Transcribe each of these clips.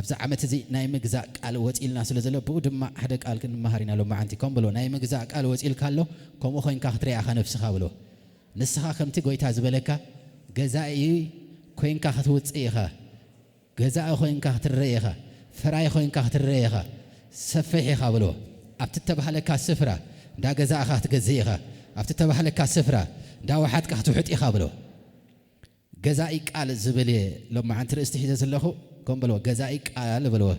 ኣብዚ ዓመት እዚ ናይ ምግዛእ ቃል ወፂልና ስለ ዘሎ፣ ብኡ ድማ ሓደ ቃል ክንመሃር ኢና ሎማዓንቲ። ከም ብሎ፣ ናይ ምግዛእ ቃል ወፂልካ ኣሎ፣ ከምኡ ኮይንካ ክትሪኣ ኢኻ ነፍስኻ ብሎ። ንስኻ ከምቲ ጎይታ ዝበለካ ገዛኢ ኮይንካ ክትውፅእ ኢኻ። ገዛኢ ኮይንካ ክትረእ ኢኻ። ፈራይ ኮይንካ ክትረእ ኢኻ። ሰፍሕ ኢኻ ብሎ። ኣብቲ ተባህለካ ስፍራ እንዳ ገዛእኻ ክትገዝእ ኢኻ። ኣብቲ ተባህለካ ስፍራ እንዳ ወሓጥካ ክትውሕጥ ኢኻ ብሎ። ገዛኢ ቃል ዝብል እየ ሎማዓንቲ ርእስቲ ሒዘ ዘለኹ። ከም ብሎ፣ ገዛኢ ቃል በልዎ።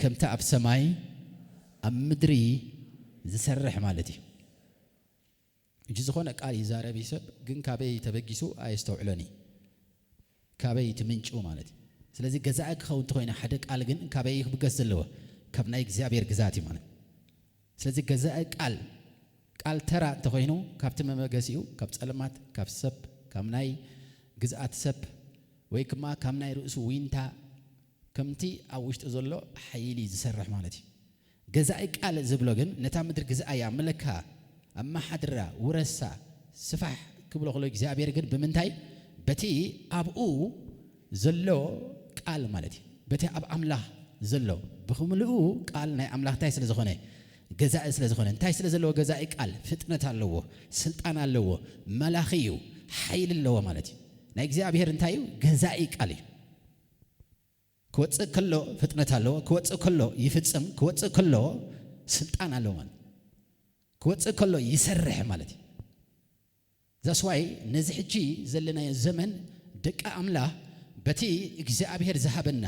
ከምቲ ኣብ ሰማይ ኣብ ምድሪ ዝሰርሕ ማለት እዩ። እጂ ዝኾነ ቃል ይዛረብ እዩ ሰብ፣ ግን ካበይ ተበጊሱ ኣየስተውዕሎን እዩ። ካበይ እቲ ምንጩ ማለት እዩ። ስለዚ ገዛኢ ክኸውን እንተኾይነ ሓደ ቃል ግን ካበይ እዩ ክብገስ ዘለዎ? ካብ ናይ እግዚኣብሔር ግዛት እዩ ማለት። ስለዚ ገዛኢ ቃል፣ ቃል ተራ እንተኾይኑ ካብቲ መበገሲኡ ካብ ጸልማት፣ ካብ ሰብ፣ ካብ ናይ ግዝኣት ሰብ ወይ ድማ ካብ ናይ ርእሱ ዊንታ ከምቲ ኣብ ውሽጡ ዘሎ ሓይሊ ዝሰርሕ ማለት እዩ። ገዛኢ ቃል ዝብሎ ግን ነታ ምድሪ ግዝኣያ፣ ምለካ፣ ኣመሓድራ፣ ውረሳ፣ ስፋሕ ክብሎ ከሎ እግዚኣብሔር ግን ብምንታይ? በቲ ኣብኡ ዘሎ ቃል ማለት እዩ። በቲ ኣብ ኣምላኽ ዘሎ ብኽምልኡ ቃል ናይ ኣምላኽ እንታይ ስለ ዝኾነ? ገዛኢ ስለ ዝኾነ። እንታይ ስለ ዘለዎ? ገዛኢ ቃል ፍጥነት ኣለዎ፣ ስልጣን ኣለዎ፣ መላኺ እዩ፣ ሓይሊ ኣለዎ ማለት እዩ። ናይ እግዚኣብሔር እንታይ እዩ? ገዛኢ ቃል እዩ። ክወፅእ ከሎ ፍጥነት ኣለዎ፣ ክወፅእ ከሎ ይፍጽም፣ ክወፅእ ከሎ ስልጣን ኣለዎ ማለት፣ ክወፅእ ከሎ ይሰርሕ ማለት እዩ። ዛስዋይ ነዚ ሕጂ ዘለናዮ ዘመን ደቂ ኣምላኽ በቲ እግዚኣብሔር ዝሃበና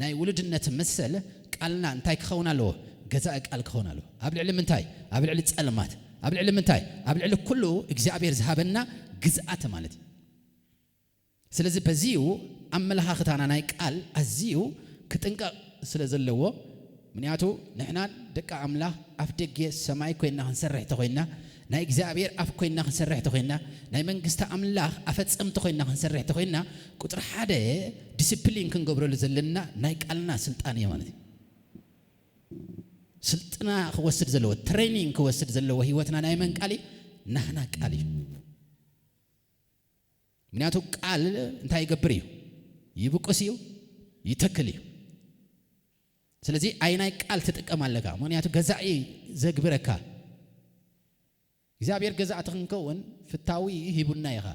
ናይ ውሉድነት መሰል ቃልና እንታይ ክኸውን ኣለዎ? ገዛኢ ቃል ክኸውን ኣለዎ። ኣብ ልዕሊ ምንታይ? ኣብ ልዕሊ ጸልማት። ኣብ ልዕሊ ምንታይ? ኣብ ልዕሊ ኩሉ እግዚኣብሔር ዝሃበና ግዝኣት ማለት እዩ። ስለዚ በዚዩ ኣመለኻኽታና ናይ ቃል ኣዝዩ ክጥንቀቕ ስለ ዘለዎ፣ ምክንያቱ ንሕና ደቂ ኣምላኽ ኣፍ ደገ ሰማይ ኮይንና ክንሰርሕ ተኾይንና፣ ናይ እግዚኣብሔር ኣፍ ኮይንና ክንሰርሕ ተኾይንና፣ ናይ መንግስቲ ኣምላኽ ኣፈጸምቲ ኮይንና ክንሰርሕ ተኾይንና፣ ቁጽሪ ሓደ ዲስፕሊን ክንገብረሉ ዘለና ናይ ቃልና ስልጣን እዩ ማለት እዩ። ስልጥና ክወስድ ዘለዎ፣ ትሬኒንግ ክወስድ ዘለዎ ህይወትና ናይ መን ቃል እዩ? ናህና ቃል እዩ። ምክንያቱ ቃል እንታይ ይገብር እዩ? ይብቁስ እዩ፣ ይተክል እዩ። ስለዚ ኣይ ናይ ቃል ትጥቀም ኣለካ፣ ምክንያቱ ገዛኢ ዘግብረካ እግዚኣብሔር ገዛእቲ ክንከውን ፍታዊ ሂቡና ኢኻ።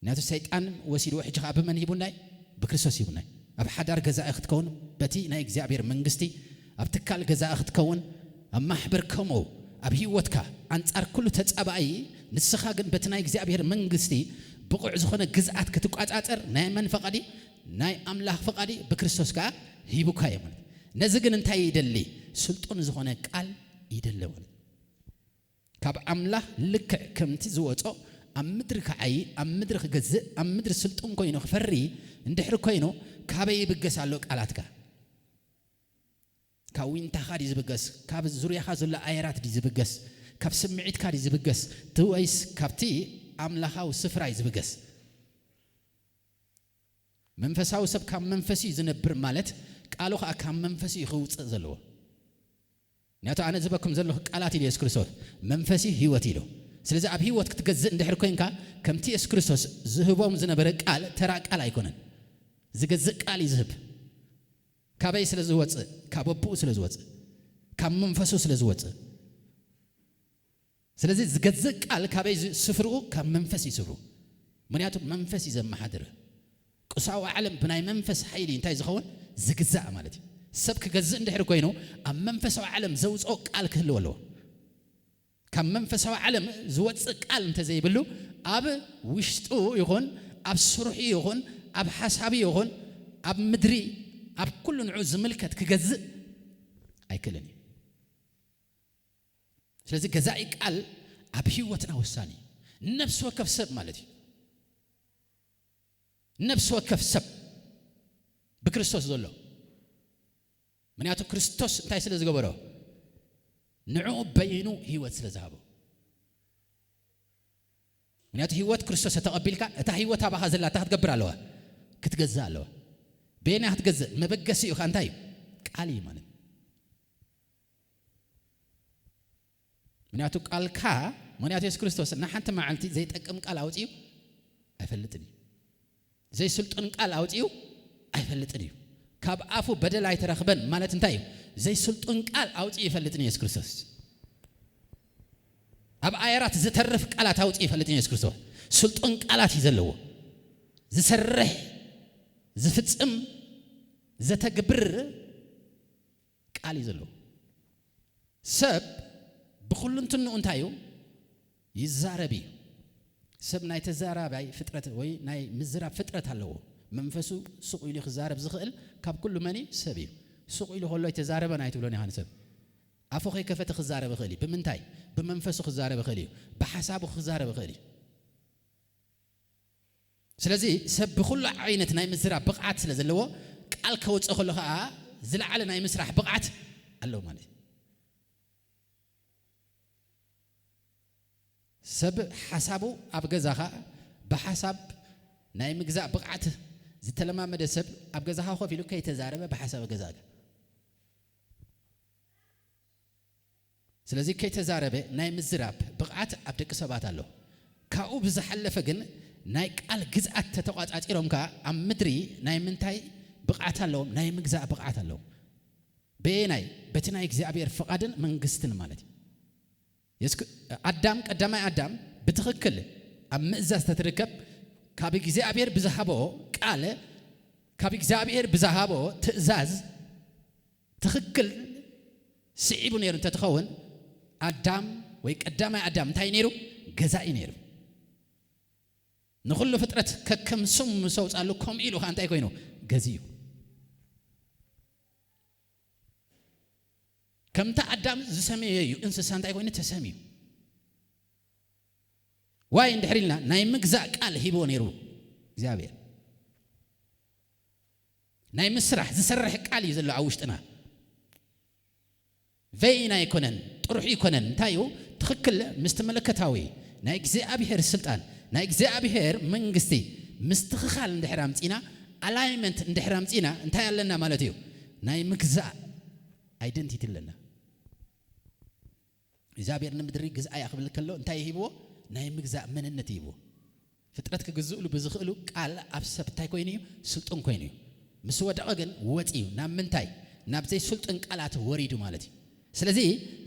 ምክንያቱ ሰይጣን ወሲድዎ፣ ሕጂ ኸዓ ብመን ሂቡናይ? ብክርስቶስ ሂቡናይ። ኣብ ሓዳር ገዛኢ ክትከውን፣ በቲ ናይ እግዚኣብሔር መንግስቲ ኣብ ትካል ገዛኢ ክትከውን፣ ኣብ ማሕበር ከምኡ፣ ኣብ ህይወትካ ኣንጻር ኩሉ ተጻባኢ፣ ንስኻ ግን በቲ ናይ እግዚኣብሔር መንግስቲ ብቑዕ ዝኾነ ግዝኣት ክትቋጻጸር ናይ መን ፈቓዲ? ናይ ኣምላኽ ፈቓዲ ብክርስቶስ ከኣ ሂቡካ እዩ ማለት። ነዚ ግን እንታይ ይደሊ? ስልጡን ዝኾነ ቃል ይደሊ ማለት። ካብ ኣምላኽ ልክዕ ከምቲ ዝወጾ ኣብ ምድሪ ክዓዪ፣ ኣብ ምድሪ ክገዝእ፣ ኣብ ምድሪ ስልጡን ኮይኑ ክፈሪ እንድሕሪ ኮይኑ፣ ካበይ ይብገስ ኣሎ ቃላትካ? ካብ ዊንታኻ ድዩ ዝብገስ? ካብ ዙርያኻ ዘሎ ኣየራት ድዩ ዝብገስ? ካብ ስምዒትካ ድዩ ዝብገስ? እቲ ወይስ ካብቲ ኣምላኻዊ ስፍራ እዩ ዝብገስ? መንፈሳዊ ሰብ ካብ መንፈስ እዩ ዝነብር ማለት ቃሉ ኸኣ ካብ መንፈስ እዩ ክውፅእ ዘለዎ። ምክንያቱ ኣነ ዝበኩም ዘለኹ ቃላት ኢሉ የሱስ ክርስቶስ መንፈስ እዩ ህይወት ኢሉ። ስለዚ ኣብ ህይወት ክትገዝእ እንድሕር ኮይንካ ከምቲ የሱስ ክርስቶስ ዝህቦም ዝነበረ ቃል ተራ ቃል ኣይኮነን። ዝገዝእ ቃል እዩ ዝህብ። ካበይ ስለ ዝወፅእ? ካብ ኣቦኡ ስለ ዝወፅእ፣ ካብ መንፈሱ ስለ ዝወፅእ። ስለዚ ዝገዝእ ቃል ካበይ ዝ-፣ ስፍርኡ? ካብ መንፈስ እዩ ስፍርኡ። ምክንያቱ መንፈስ እዩ ዘመሓድር። ቁሳዊ ዓለም ብናይ መንፈስ ሓይሊ እንታይ ዝኸውን? ዝግዛእ ማለት እዩ። ሰብ ክገዝእ እንድሕር ኮይኑ ኣብ መንፈሳዊ ዓለም ዘውፅኦ ቃል ክህልዎ ኣለዎ። ካብ መንፈሳዊ ዓለም ዝወፅእ ቃል እንተዘይብሉ ኣብ ውሽጡ ይኹን ኣብ ስርሑ ይኹን ኣብ ሓሳቡ ይኹን ኣብ ምድሪ ኣብ ኩሉ ንዑ ዝምልከት ክገዝእ ኣይክእልን እዩ። ስለዚ ገዛኢ ቃል ኣብ ህይወትና ወሳኒ እዩ። ነፍሲ ወከፍ ሰብ ማለት እዩ። ነፍሲ ወከፍ ሰብ ብክርስቶስ ዘሎ። ምክንያቱ ክርስቶስ እንታይ ስለ ዝገበሮ? ንዕኡ በይኑ ህይወት ስለ ዝሃቦ። ምክንያቱ ህይወት ክርስቶስ ተቐቢልካ፣ እታ ህይወት ኣባኻ ዘላ እንታይ ክትገብር ኣለዋ? ክትገዝእ ኣለዋ። በየናይ ክትገዝእ? መበገሲኡ ኸ እንታይ እዩ? ቃል እዩ ማለት። ምክንያቱ ቃልካ፣ ምክንያቱ የሱስ ክርስቶስ ንሓንቲ መዓልቲ ዘይጠቅም ቃል ኣውጺኡ ኣይፈልጥን እዩ። ዘይስልጡን ቃል ኣውጺኡ ኣይፈልጥን እዩ። ካብ ኣፉ በደል ኣይተረኽበን ማለት እንታይ እዩ? ዘይስልጡን ቃል ኣውፂኡ ይፈልጥን ኢየሱስ ክርስቶስ። ኣብ ኣየራት ዝተርፍ ቃላት ኣውፂኡ ይፈልጥን ኢየሱስ ክርስቶስ። ስልጡን ቃላት እዩ ዘለዎ። ዝሰርሕ፣ ዝፍጽም፣ ዘተግብር ቃል እዩ ዘለዎ። ሰብ ብኹልንትንኡ እንታይ እዩ? ይዛረብ እዩ። ሰብ ናይ ተዛራባይ ፍጥረት ወይ ናይ ምዝራብ ፍጥረት ኣለዎ። መንፈሱ ስቕ ኢሉ ክዛረብ ዝኽእል ካብ ኩሉ መን እዩ? ሰብ እዩ። ስቕ ኢሉ ከሎ ኣይተዛረበን ኣይትብሎን ኢኻ ንሰብ። ኣፉ ከይከፈተ ክዛረብ ይኽእል እዩ። ብምንታይ? ብመንፈሱ ክዛረብ ይኽእል እዩ። ብሓሳቡ ክዛረብ ይኽእል እዩ። ስለዚ ሰብ ብኹሉ ዓይነት ናይ ምዝራብ ብቕዓት ስለ ዘለዎ፣ ቃል ከውፅእ ከሎ ኸዓ ዝለዓለ ናይ ምስራሕ ብቕዓት ኣለዎ ማለት እዩ። ሰብ ሓሳቡ ኣብ ገዛኻ ብሓሳብ ናይ ምግዛእ ብቕዓት ዝተለማመደ ሰብ ኣብ ገዛኻ ኮፍ ኢሉ ከይተዛረበ ብሓሳብ ገዛእካ። ስለዚ ከይተዛረበ ናይ ምዝራብ ብቕዓት ኣብ ደቂ ሰባት ኣሎ። ካብኡ ብዝሓለፈ ግን ናይ ቃል ግዝኣት ተተቋጻጺሮም ከኣ ኣብ ምድሪ ናይ ምንታይ ብቕዓት ኣለዎም? ናይ ምግዛእ ብቕዓት ኣለዎም። በየናይ? በቲ ናይ እግዚኣብሔር ፍቓድን መንግስትን ማለት እዩ። የሱስ ክሪ-፣ ኣዳም፣ ቀዳማይ ኣዳም ብትኽክል ኣብ ምእዛዝ ተትርከብ፣ ካብ እግዚኣብሔር ብዝሃቦ ቃል፣ ካብ እግዚኣብሔር ብዝሃቦ ትእዛዝ ትኽክል ስዒቡ ነይሩ እንተትኸውን፣ ኣዳም ወይ ቀዳማይ ኣዳም እንታይ ነይሩ? ገዛኢ ነይሩ። ንኹሉ ፍጥረት ከከም ስሙ ምስ ኣውጻሉ፣ ከምኡ ኢሉ ኸኣ እንታይ ኮይኑ? ገዚኡ። ከምቲ ኣዳም ዝሰመየ እዩ፣ እንስሳ እንታይ ኮይኑ? ተሰምዩ። ዋይ እንድሕር ኢልና፣ ናይ ምግዛእ ቃል ሂብዎ ነይሩ እግዚኣብሔር። ናይ ምስራሕ ዝሰርሕ ቃል እዩ ዘሎ ኣብ ውሽጥና። ቬይን ኣይኮነን፣ ጥሩሕ ኣይኮነን። እንታይ እዩ? ትኽክል ምስቲ መለኮታዊ ናይ እግዚኣብሔር ስልጣን፣ ናይ እግዚኣብሔር መንግስቲ ምስትኽኻል እንድሕር ኣምጺና፣ ኣላይመንት እንድሕር ኣምጺና፣ እንታይ ኣለና ማለት እዩ? ናይ ምግዛእ ኣይደንቲቲ ኣለና። እግዚኣብሔር ንምድሪ ግዝኣያ ክብል ከሎ እንታይ ሂብዎ? ናይ ምግዛእ መንነት ሂብዎ። ፍጥረት ክግዝእሉ ብዝኽእሉ ቃል ኣብ ሰብ እንታይ ኮይኑ እዩ? ስልጡን ኮይኑ እዩ። ምስ ወደቐ ግን ወፂኡ ናብ ምንታይ? ናብ ዘይስልጡን ቃላት ወሪዱ ማለት እዩ። ስለዚ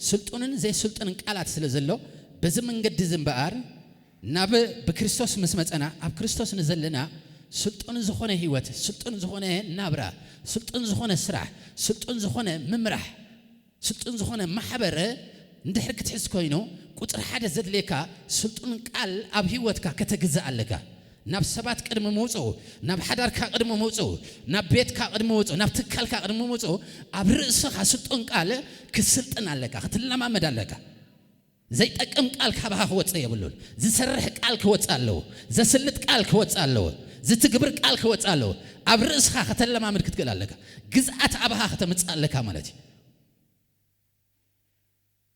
ስልጡንን ዘይስልጡንን ቃላት ስለ ዘሎ፣ በዚ መንገዲ እዚ እምበኣር ናብ ብክርስቶስ ምስ መጸና፣ ኣብ ክርስቶስ ንዘለና ስልጡን ዝኾነ ህይወት፣ ስልጡን ዝኾነ ናብራ፣ ስልጡን ዝኾነ ስራሕ፣ ስልጡን ዝኾነ ምምራሕ፣ ስልጡን ዝኾነ ማሕበር እንድሕር ክትሕዝ ኮይኑ፣ ቁጽሪ ሓደ ዘድልየካ ስልጡን ቃል ኣብ ህይወትካ ከተግዝእ ኣለካ። ናብ ሰባት ቅድሚ ምውጽኡ፣ ናብ ሓዳርካ ቅድሚ ምውጽኡ፣ ናብ ቤትካ ቅድሚ ምውጽኡ፣ ናብ ትካልካ ቅድሚ ምውጽኡ፣ ኣብ ርእስኻ ስልጡን ቃል ክትስልጥን ኣለካ፣ ክትለማመድ ኣለካ። ዘይጠቅም ቃል ካባኻ ክወጽእ የብሉን። ዝሰርሕ ቃል ክወጽእ ኣለዎ። ዘስልጥ ቃል ክወጽእ ኣለዎ። ዝትግብር ቃል ክወጽእ ኣለዎ። ኣብ ርእስኻ ከተለማምድ ክትክእል ኣለካ። ግዝኣት ኣባኻ ከተምጽእ ኣለካ ማለት እዩ።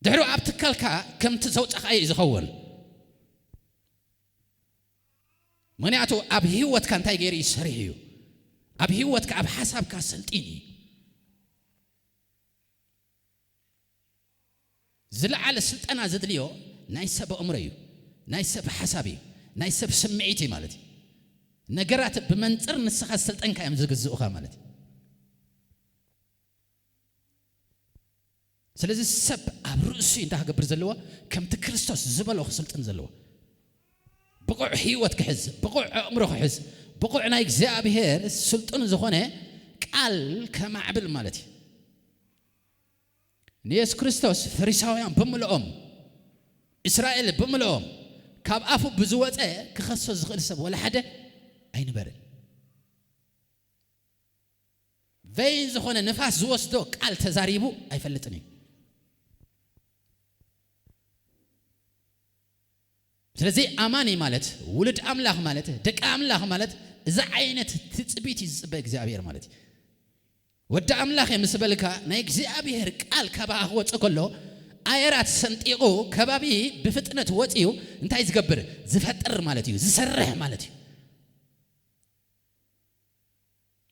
ድሕሩ ኣብ ትካልካ ከምቲ ዘውጻእካዮ እዩ ዝኸውን። ምኽንያቱ ኣብ ህይወትካ እንታይ ገይሩ እዩ ሰሪሑ እዩ። ኣብ ህይወትካ፣ ኣብ ሓሳብካ ሰልጢኑ እዩ። ዝለዓለ ስልጠና ዘድልዮ ናይ ሰብ ኣእምሮ እዩ፣ ናይ ሰብ ሓሳብ እዩ፣ ናይ ሰብ ስምዒት እዩ ማለት እዩ። ነገራት ብመንጽር ንስኻ ዝሰልጠንካ እዮም ዝግዝኡኻ ማለት እዩ። ስለዚ ሰብ ኣብ ርእሱ እዩ እንታይ ክገብር ዘለዎ? ከምቲ ክርስቶስ ዝበሎ ክስልጥን ዘለዎ። ብቑዕ ህይወት ክሕዝ፣ ብቑዕ ኣእምሮ ክሕዝ፣ ብቑዕ ናይ እግዚኣብሔር ስልጡን ዝኾነ ቃል ከማዕብል ማለት እዩ። ንየሱስ ክርስቶስ ፈሪሳውያን ብምልኦም፣ እስራኤል ብምልኦም ካብ ኣፉ ብዝወጸ ክኸሶ ዝኽእል ሰብ ወላ ሓደ ኣይነበረን። ቬይን ዝኾነ ንፋስ ዝወስዶ ቃል ተዛሪቡ ኣይፈልጥን እዩ። ስለዚ ኣማኒ ማለት፣ ውሉድ ኣምላኽ ማለት፣ ደቂ ኣምላኽ ማለት፣ እዚ ዓይነት ትጽቢት እዩ ዝጽበ እግዚኣብሔር ማለት እዩ። ወዲ ኣምላኽ እየ ምስ በልካ፣ ናይ እግዚኣብሔር ቃል ካባኻ ክወጽእ ከሎ፣ ኣየራት ሰንጢቑ ከባቢ ብፍጥነት ወጺኡ እንታይ ዝገብር? ዝፈጥር ማለት እዩ፣ ዝሰርሕ ማለት እዩ።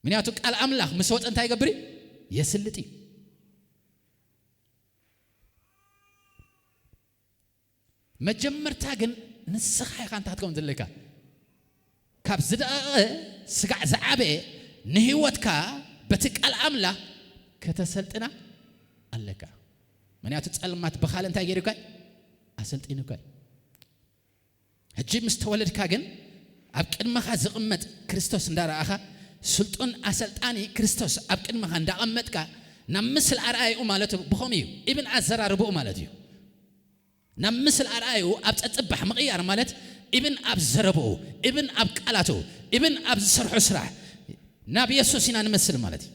ምክንያቱ ቃል ኣምላኽ ምስ ወጸ እንታይ ይገብር እዩ? የስልጥ እዩ። መጀመርታ ግን ንስኻ ኢኻ እንታይ ክትከውን ዘለካ? ካብ ዝደቐቐ ስጋዕ ዝዓበየ ንህይወትካ በቲ ቃል ኣምላኽ ከተሰልጥና ኣለካ። ምክንያቱ ጸልማት ብኻል እንታይ ገይሩካ? ኣሰልጢኑካ። ሕጂ ምስ ተወለድካ ግን ኣብ ቅድመኻ ዝቕመጥ ክርስቶስ እንዳረኣኻ፣ ስልጡን ኣሰልጣኒ ክርስቶስ ኣብ ቅድመኻ እንዳቐመጥካ፣ ናብ ምስል ኣርኣይኡ ማለት ብኸም እዩ፣ ኢብን ኣዘራርብኡ ማለት እዩ። ናብ ምስል ኣርኣይኡ ኣብ ጸጽባሕ ምቕያር ማለት ኢብን ኣብ ዘረብኡ፣ ኢብን ኣብ ቃላቱ፣ ኢብን ኣብ ዝሰርሖ ስራሕ ናብ የሱስ ኢና ንመስል ማለት እዩ።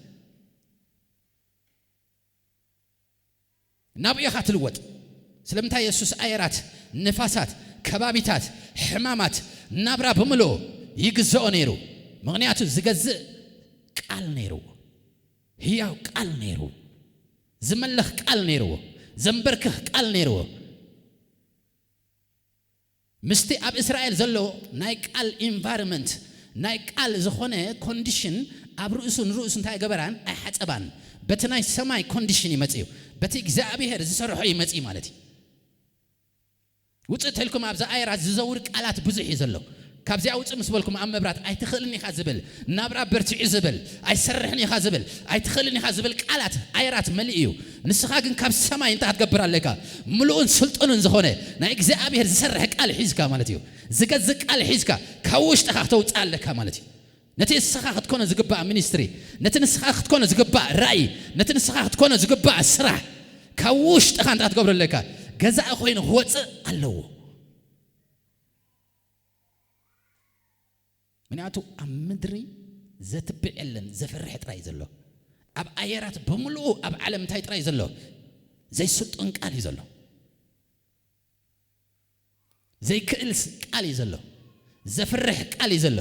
ናብ ኢኻ ትልወጥ። ስለምንታይ የሱስ ኣየራት፣ ንፋሳት፣ ከባቢታት፣ ሕማማት፣ ናብራ ብምልኡ ይግዝኦ ነይሩ? ምኽንያቱ ዝገዝእ ቃል ነይርዎ። ህያው ቃል ነይርዎ። ዝመልኽ ቃል ነይርዎ። ዘንበርክኽ ቃል ነይርዎ። ምስቲ ኣብ እስራኤል ዘሎ ናይ ቃል ኢንቫይሮንመንት፣ ናይ ቃል ዝኾነ ኮንዲሽን ኣብ ርእሱ ንርእሱ እንታይ ገበራን ኣይሓጸባን። በቲ ናይ ሰማይ ኮንዲሽን ይመጽእ እዩ። በቲ እግዚኣብሔር ዝሰርሖ ይመጽእ ማለት እዩ። ውጽእ ተልኩም ኣብዛ ኣየራት ዝዘውር ቃላት ብዙሕ እዩ ዘሎ። ካብዚኣ ውጽእ ምስ በልኩም ኣብ መብራት ኣይትኽእልን ኢኻ ዝብል፣ ናብራ በርትዑ ዝብል፣ ኣይሰርሕን ኢኻ ዝብል፣ ኣይትኽእልን ኢኻ ዝብል ቃላት ኣየራት መሊእ እዩ። ንስኻ ግን ካብ ሰማይ እንታይ ክትገብር ኣለካ? ምሉእን ስልጡንን ዝኾነ ናይ እግዚኣብሔር ዝሰርሕ ቃል ሒዝካ ማለት እዩ። ዝገዝእ ቃል ሒዝካ ካብ ውሽጥኻ ክተውጽእ ኣለካ ማለት እዩ። ነቲ ንስኻ ክትኮኖ ዝግባእ ሚኒስትሪ፣ ነቲ ንስኻ ክትኮኖ ዝግባእ ራእይ፣ ነቲ ንስኻ ክትኮኖ ዝግባእ ስራሕ ካብ ውሽጥኻ እንታይ ክትገብሮ ኣለካ? ገዛኢ ኮይኑ ክወጽእ ኣለዎ። ምክንያቱ ኣብ ምድሪ ዘትብዕ የለን፣ ዘፍርሕ ጥራይ ዘሎ። ኣብ ኣየራት ብምልኡ ኣብ ዓለም እንታይ ጥራይ ዘሎ? ዘይስልጡን ቃል እዩ ዘሎ። ዘይክእል ቃል እዩ ዘሎ። ዘፍርሕ ቃል እዩ ዘሎ።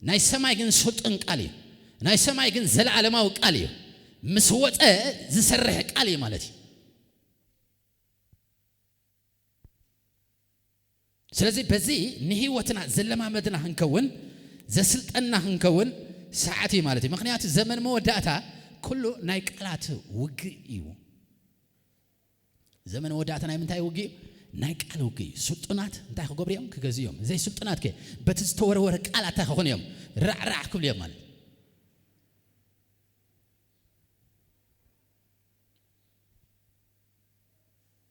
ናይ ሰማይ ግን ስልጡን ቃል እዩ። ናይ ሰማይ ግን ዘለዓለማዊ ቃል እዩ። ምስ ወጸ ዝሰርሕ ቃል እዩ ማለት እዩ። ስለዚ በዚ ንህይወትና ዘለማመድና ክንከውን፣ ዘስልጠና ክንከውን ሰዓት እዩ ማለት እዩ። ምክንያቱ ዘመን መወዳእታ ኩሉ ናይ ቃላት ውግእ እዩ። ዘመን መወዳእታ ናይ ምንታይ ውግእ እዩ? ናይ ቃል ውግእ እዩ። ስልጡናት እንታይ ክገብሩ እዮም? ክገዝኡ እዮም። ዘይስልጡናት ከ በቲ ዝተወረወረ ቃላት እንታይ ክኾኑ እዮም? ራዕራዕ ክብሉ እዮም ማለት።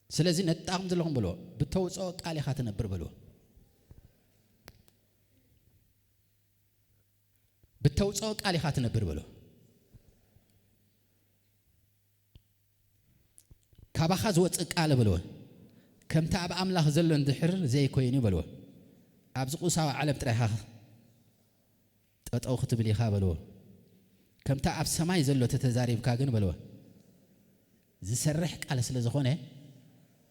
ስለዚ ነጣቕም ዘለኹም በልዎ፣ ብተውፅኦ ቃል ኢኻ ትነብር በልዎ። ብተውፅኦ ቃል ኢኻ ትነብር በልዎ። ካባኻ ዝወፅእ ቃል በልዎ፣ ከምቲ ኣብ ኣምላኽ ዘሎ እንድሕር ዘይኮይኑ በልዎ፣ ኣብዚ ቁሳዊ ዓለም ጥራይ ኢኻ ጠጠው ክትብል ኢኻ በልዎ። ከምቲ ኣብ ሰማይ ዘሎ ተተዛሪብካ ግን በልዎ፣ ዝሰርሕ ቃል ስለ ዝኾነ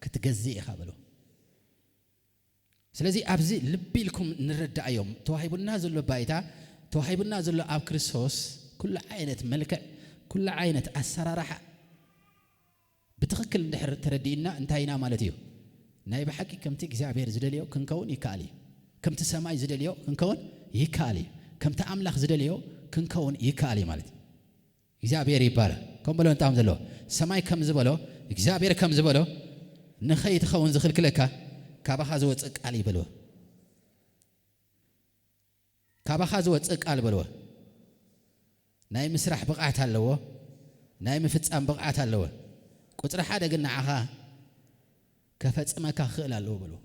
ክትገዝእ ኢኻ በልዎ። ስለዚ ኣብዚ ልቢ ኢልኩም ንረዳእዮም። ተዋሂቡና ዘሎ ባይታ፣ ተዋሂቡና ዘሎ ኣብ ክርስቶስ ኩሉ ዓይነት መልክዕ፣ ኩሉ ዓይነት ኣሰራርሓ ብትኽክል እንድሕር ተረዲእና እንታይ ኢና ማለት እዩ? ናይ ብሓቂ ከምቲ እግዚኣብሔር ዝደልዮ ክንከውን ይከኣል እዩ። ከምቲ ሰማይ ዝደልዮ ክንከውን ይከኣል እዩ። ከምቲ ኣምላኽ ዝደልዮ ክንከውን ይከኣል እዩ ማለት እዩ። እግዚኣብሔር ይባረክ። ከም በሎ እንታም ዘሎ ሰማይ ከም ዝበሎ እግዚኣብሔር ከም ዝበሎ ንኸይትኸውን ዝኽልክለካ ካባኻ ዝወፅእ ቃል እዩ በልዎ። ካባኻ ዝወፅእ ቃል በልዎ። ናይ ምስራሕ ብቕዓት ኣለዎ። ናይ ምፍጻም ብቕዓት ኣለዎ። ቁጽሪ ሓደ ግን ንዓኻ ከፈጽመካ ክኽእል ኣለዎ በልዎ።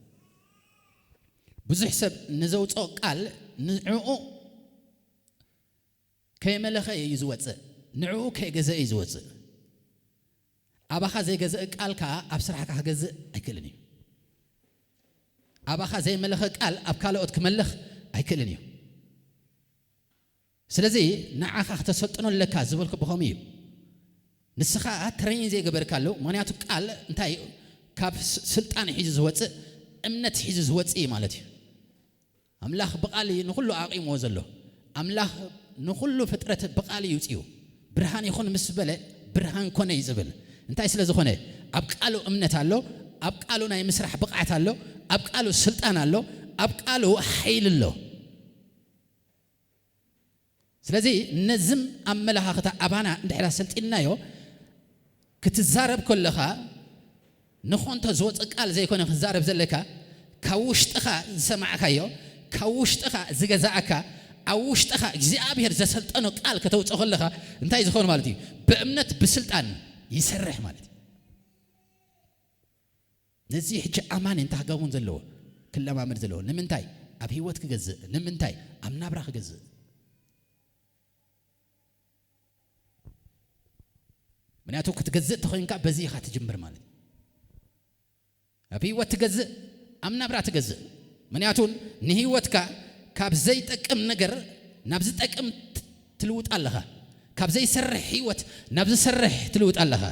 ብዙሕ ሰብ ንዘውፅኦ ቃል ንዕኡ ከይመለኸ እዩ ዝወፅእ። ንዕኡ ከይገዘ እዩ ዝወፅእ። ኣባኻ ዘይገዘእ ቃል ከዓ ኣብ ስራሕካ ክገዝእ ኣይክእልን እዩ። ኣባኻ ዘይመለኸ ቃል ኣብ ካልኦት ክመልኽ ኣይክእልን እዩ። ስለዚ ንዓኻ ክተሰልጥኖ ኣለካ ዝበልኩ ብኸምኡ እዩ። ንስኻ ትሬኒንግ ዘይገበርካሉ፣ ምኽንያቱ ቃል እንታይ እዩ? ካብ ስ-፣ ስልጣን ሒዙ ዝወፅእ፣ እምነት ሒዙ ዝወፅእ እዩ ማለት እዩ። ኣምላኽ ብቓል እዩ ንኹሉ ኣቂምዎ ዘሎ። ኣምላኽ ንኹሉ ፍጥረት ብቓል እዩ ይውፅኡ። ብርሃን ይኹን ምስ በለ ብርሃን ኮነ እዩ ዝብል። እንታይ ስለ ዝኾነ? ኣብ ቃሉ እምነት ኣሎ፣ ኣብ ቃሉ ናይ ምስራሕ ብቕዓት ኣሎ፣ ኣብ ቃሉ ስልጣን ኣሎ፣ ኣብ ቃሉ ሓይሊ ኣሎ። ስለዚ ነዝም ኣመለኻኽታ ኣባና እንድሕር ኣሰልጢንናዮ፣ ክትዛረብ ከለኻ ንኾንቶ ዝወፅእ ቃል ዘይኮነ ክትዛረብ ዘለካ፣ ካብ ውሽጥኻ ዝሰማዕካዮ፣ ካብ ውሽጥኻ ዝገዛእካ፣ ኣብ ውሽጥኻ እግዚኣብሔር ዘሰልጠኖ ቃል ከተውፅኦ ከለኻ እንታይ ዝኸውን ማለት እዩ? ብእምነት ብስልጣን ይሰርሕ ማለት እዩ። ነዚ ሕጂ ኣማኒ እንታይ ክገብር ዘለዎ? ክለማመድ ዘለዎ። ንምንታይ? ኣብ ህይወት ክገዝእ። ንምንታይ? ኣብ ናብራ ክገዝእ። ምክንያቱ ክትገዝእ ተኾይንካ በዚ ኢኻ ትጅምር ማለት እዩ። ኣብ ህይወት ትገዝእ፣ ኣብ ናብራ ትገዝእ። ምክንያቱ ንህይወትካ ካብ ዘይጠቅም ነገር ናብ ዝጠቅም ት-፣ ትልውጥ ኣለኻ። ካብ ዘይሰርሕ ህይወት ናብ ዝሰርሕ ትልውጥ ኣለኻ።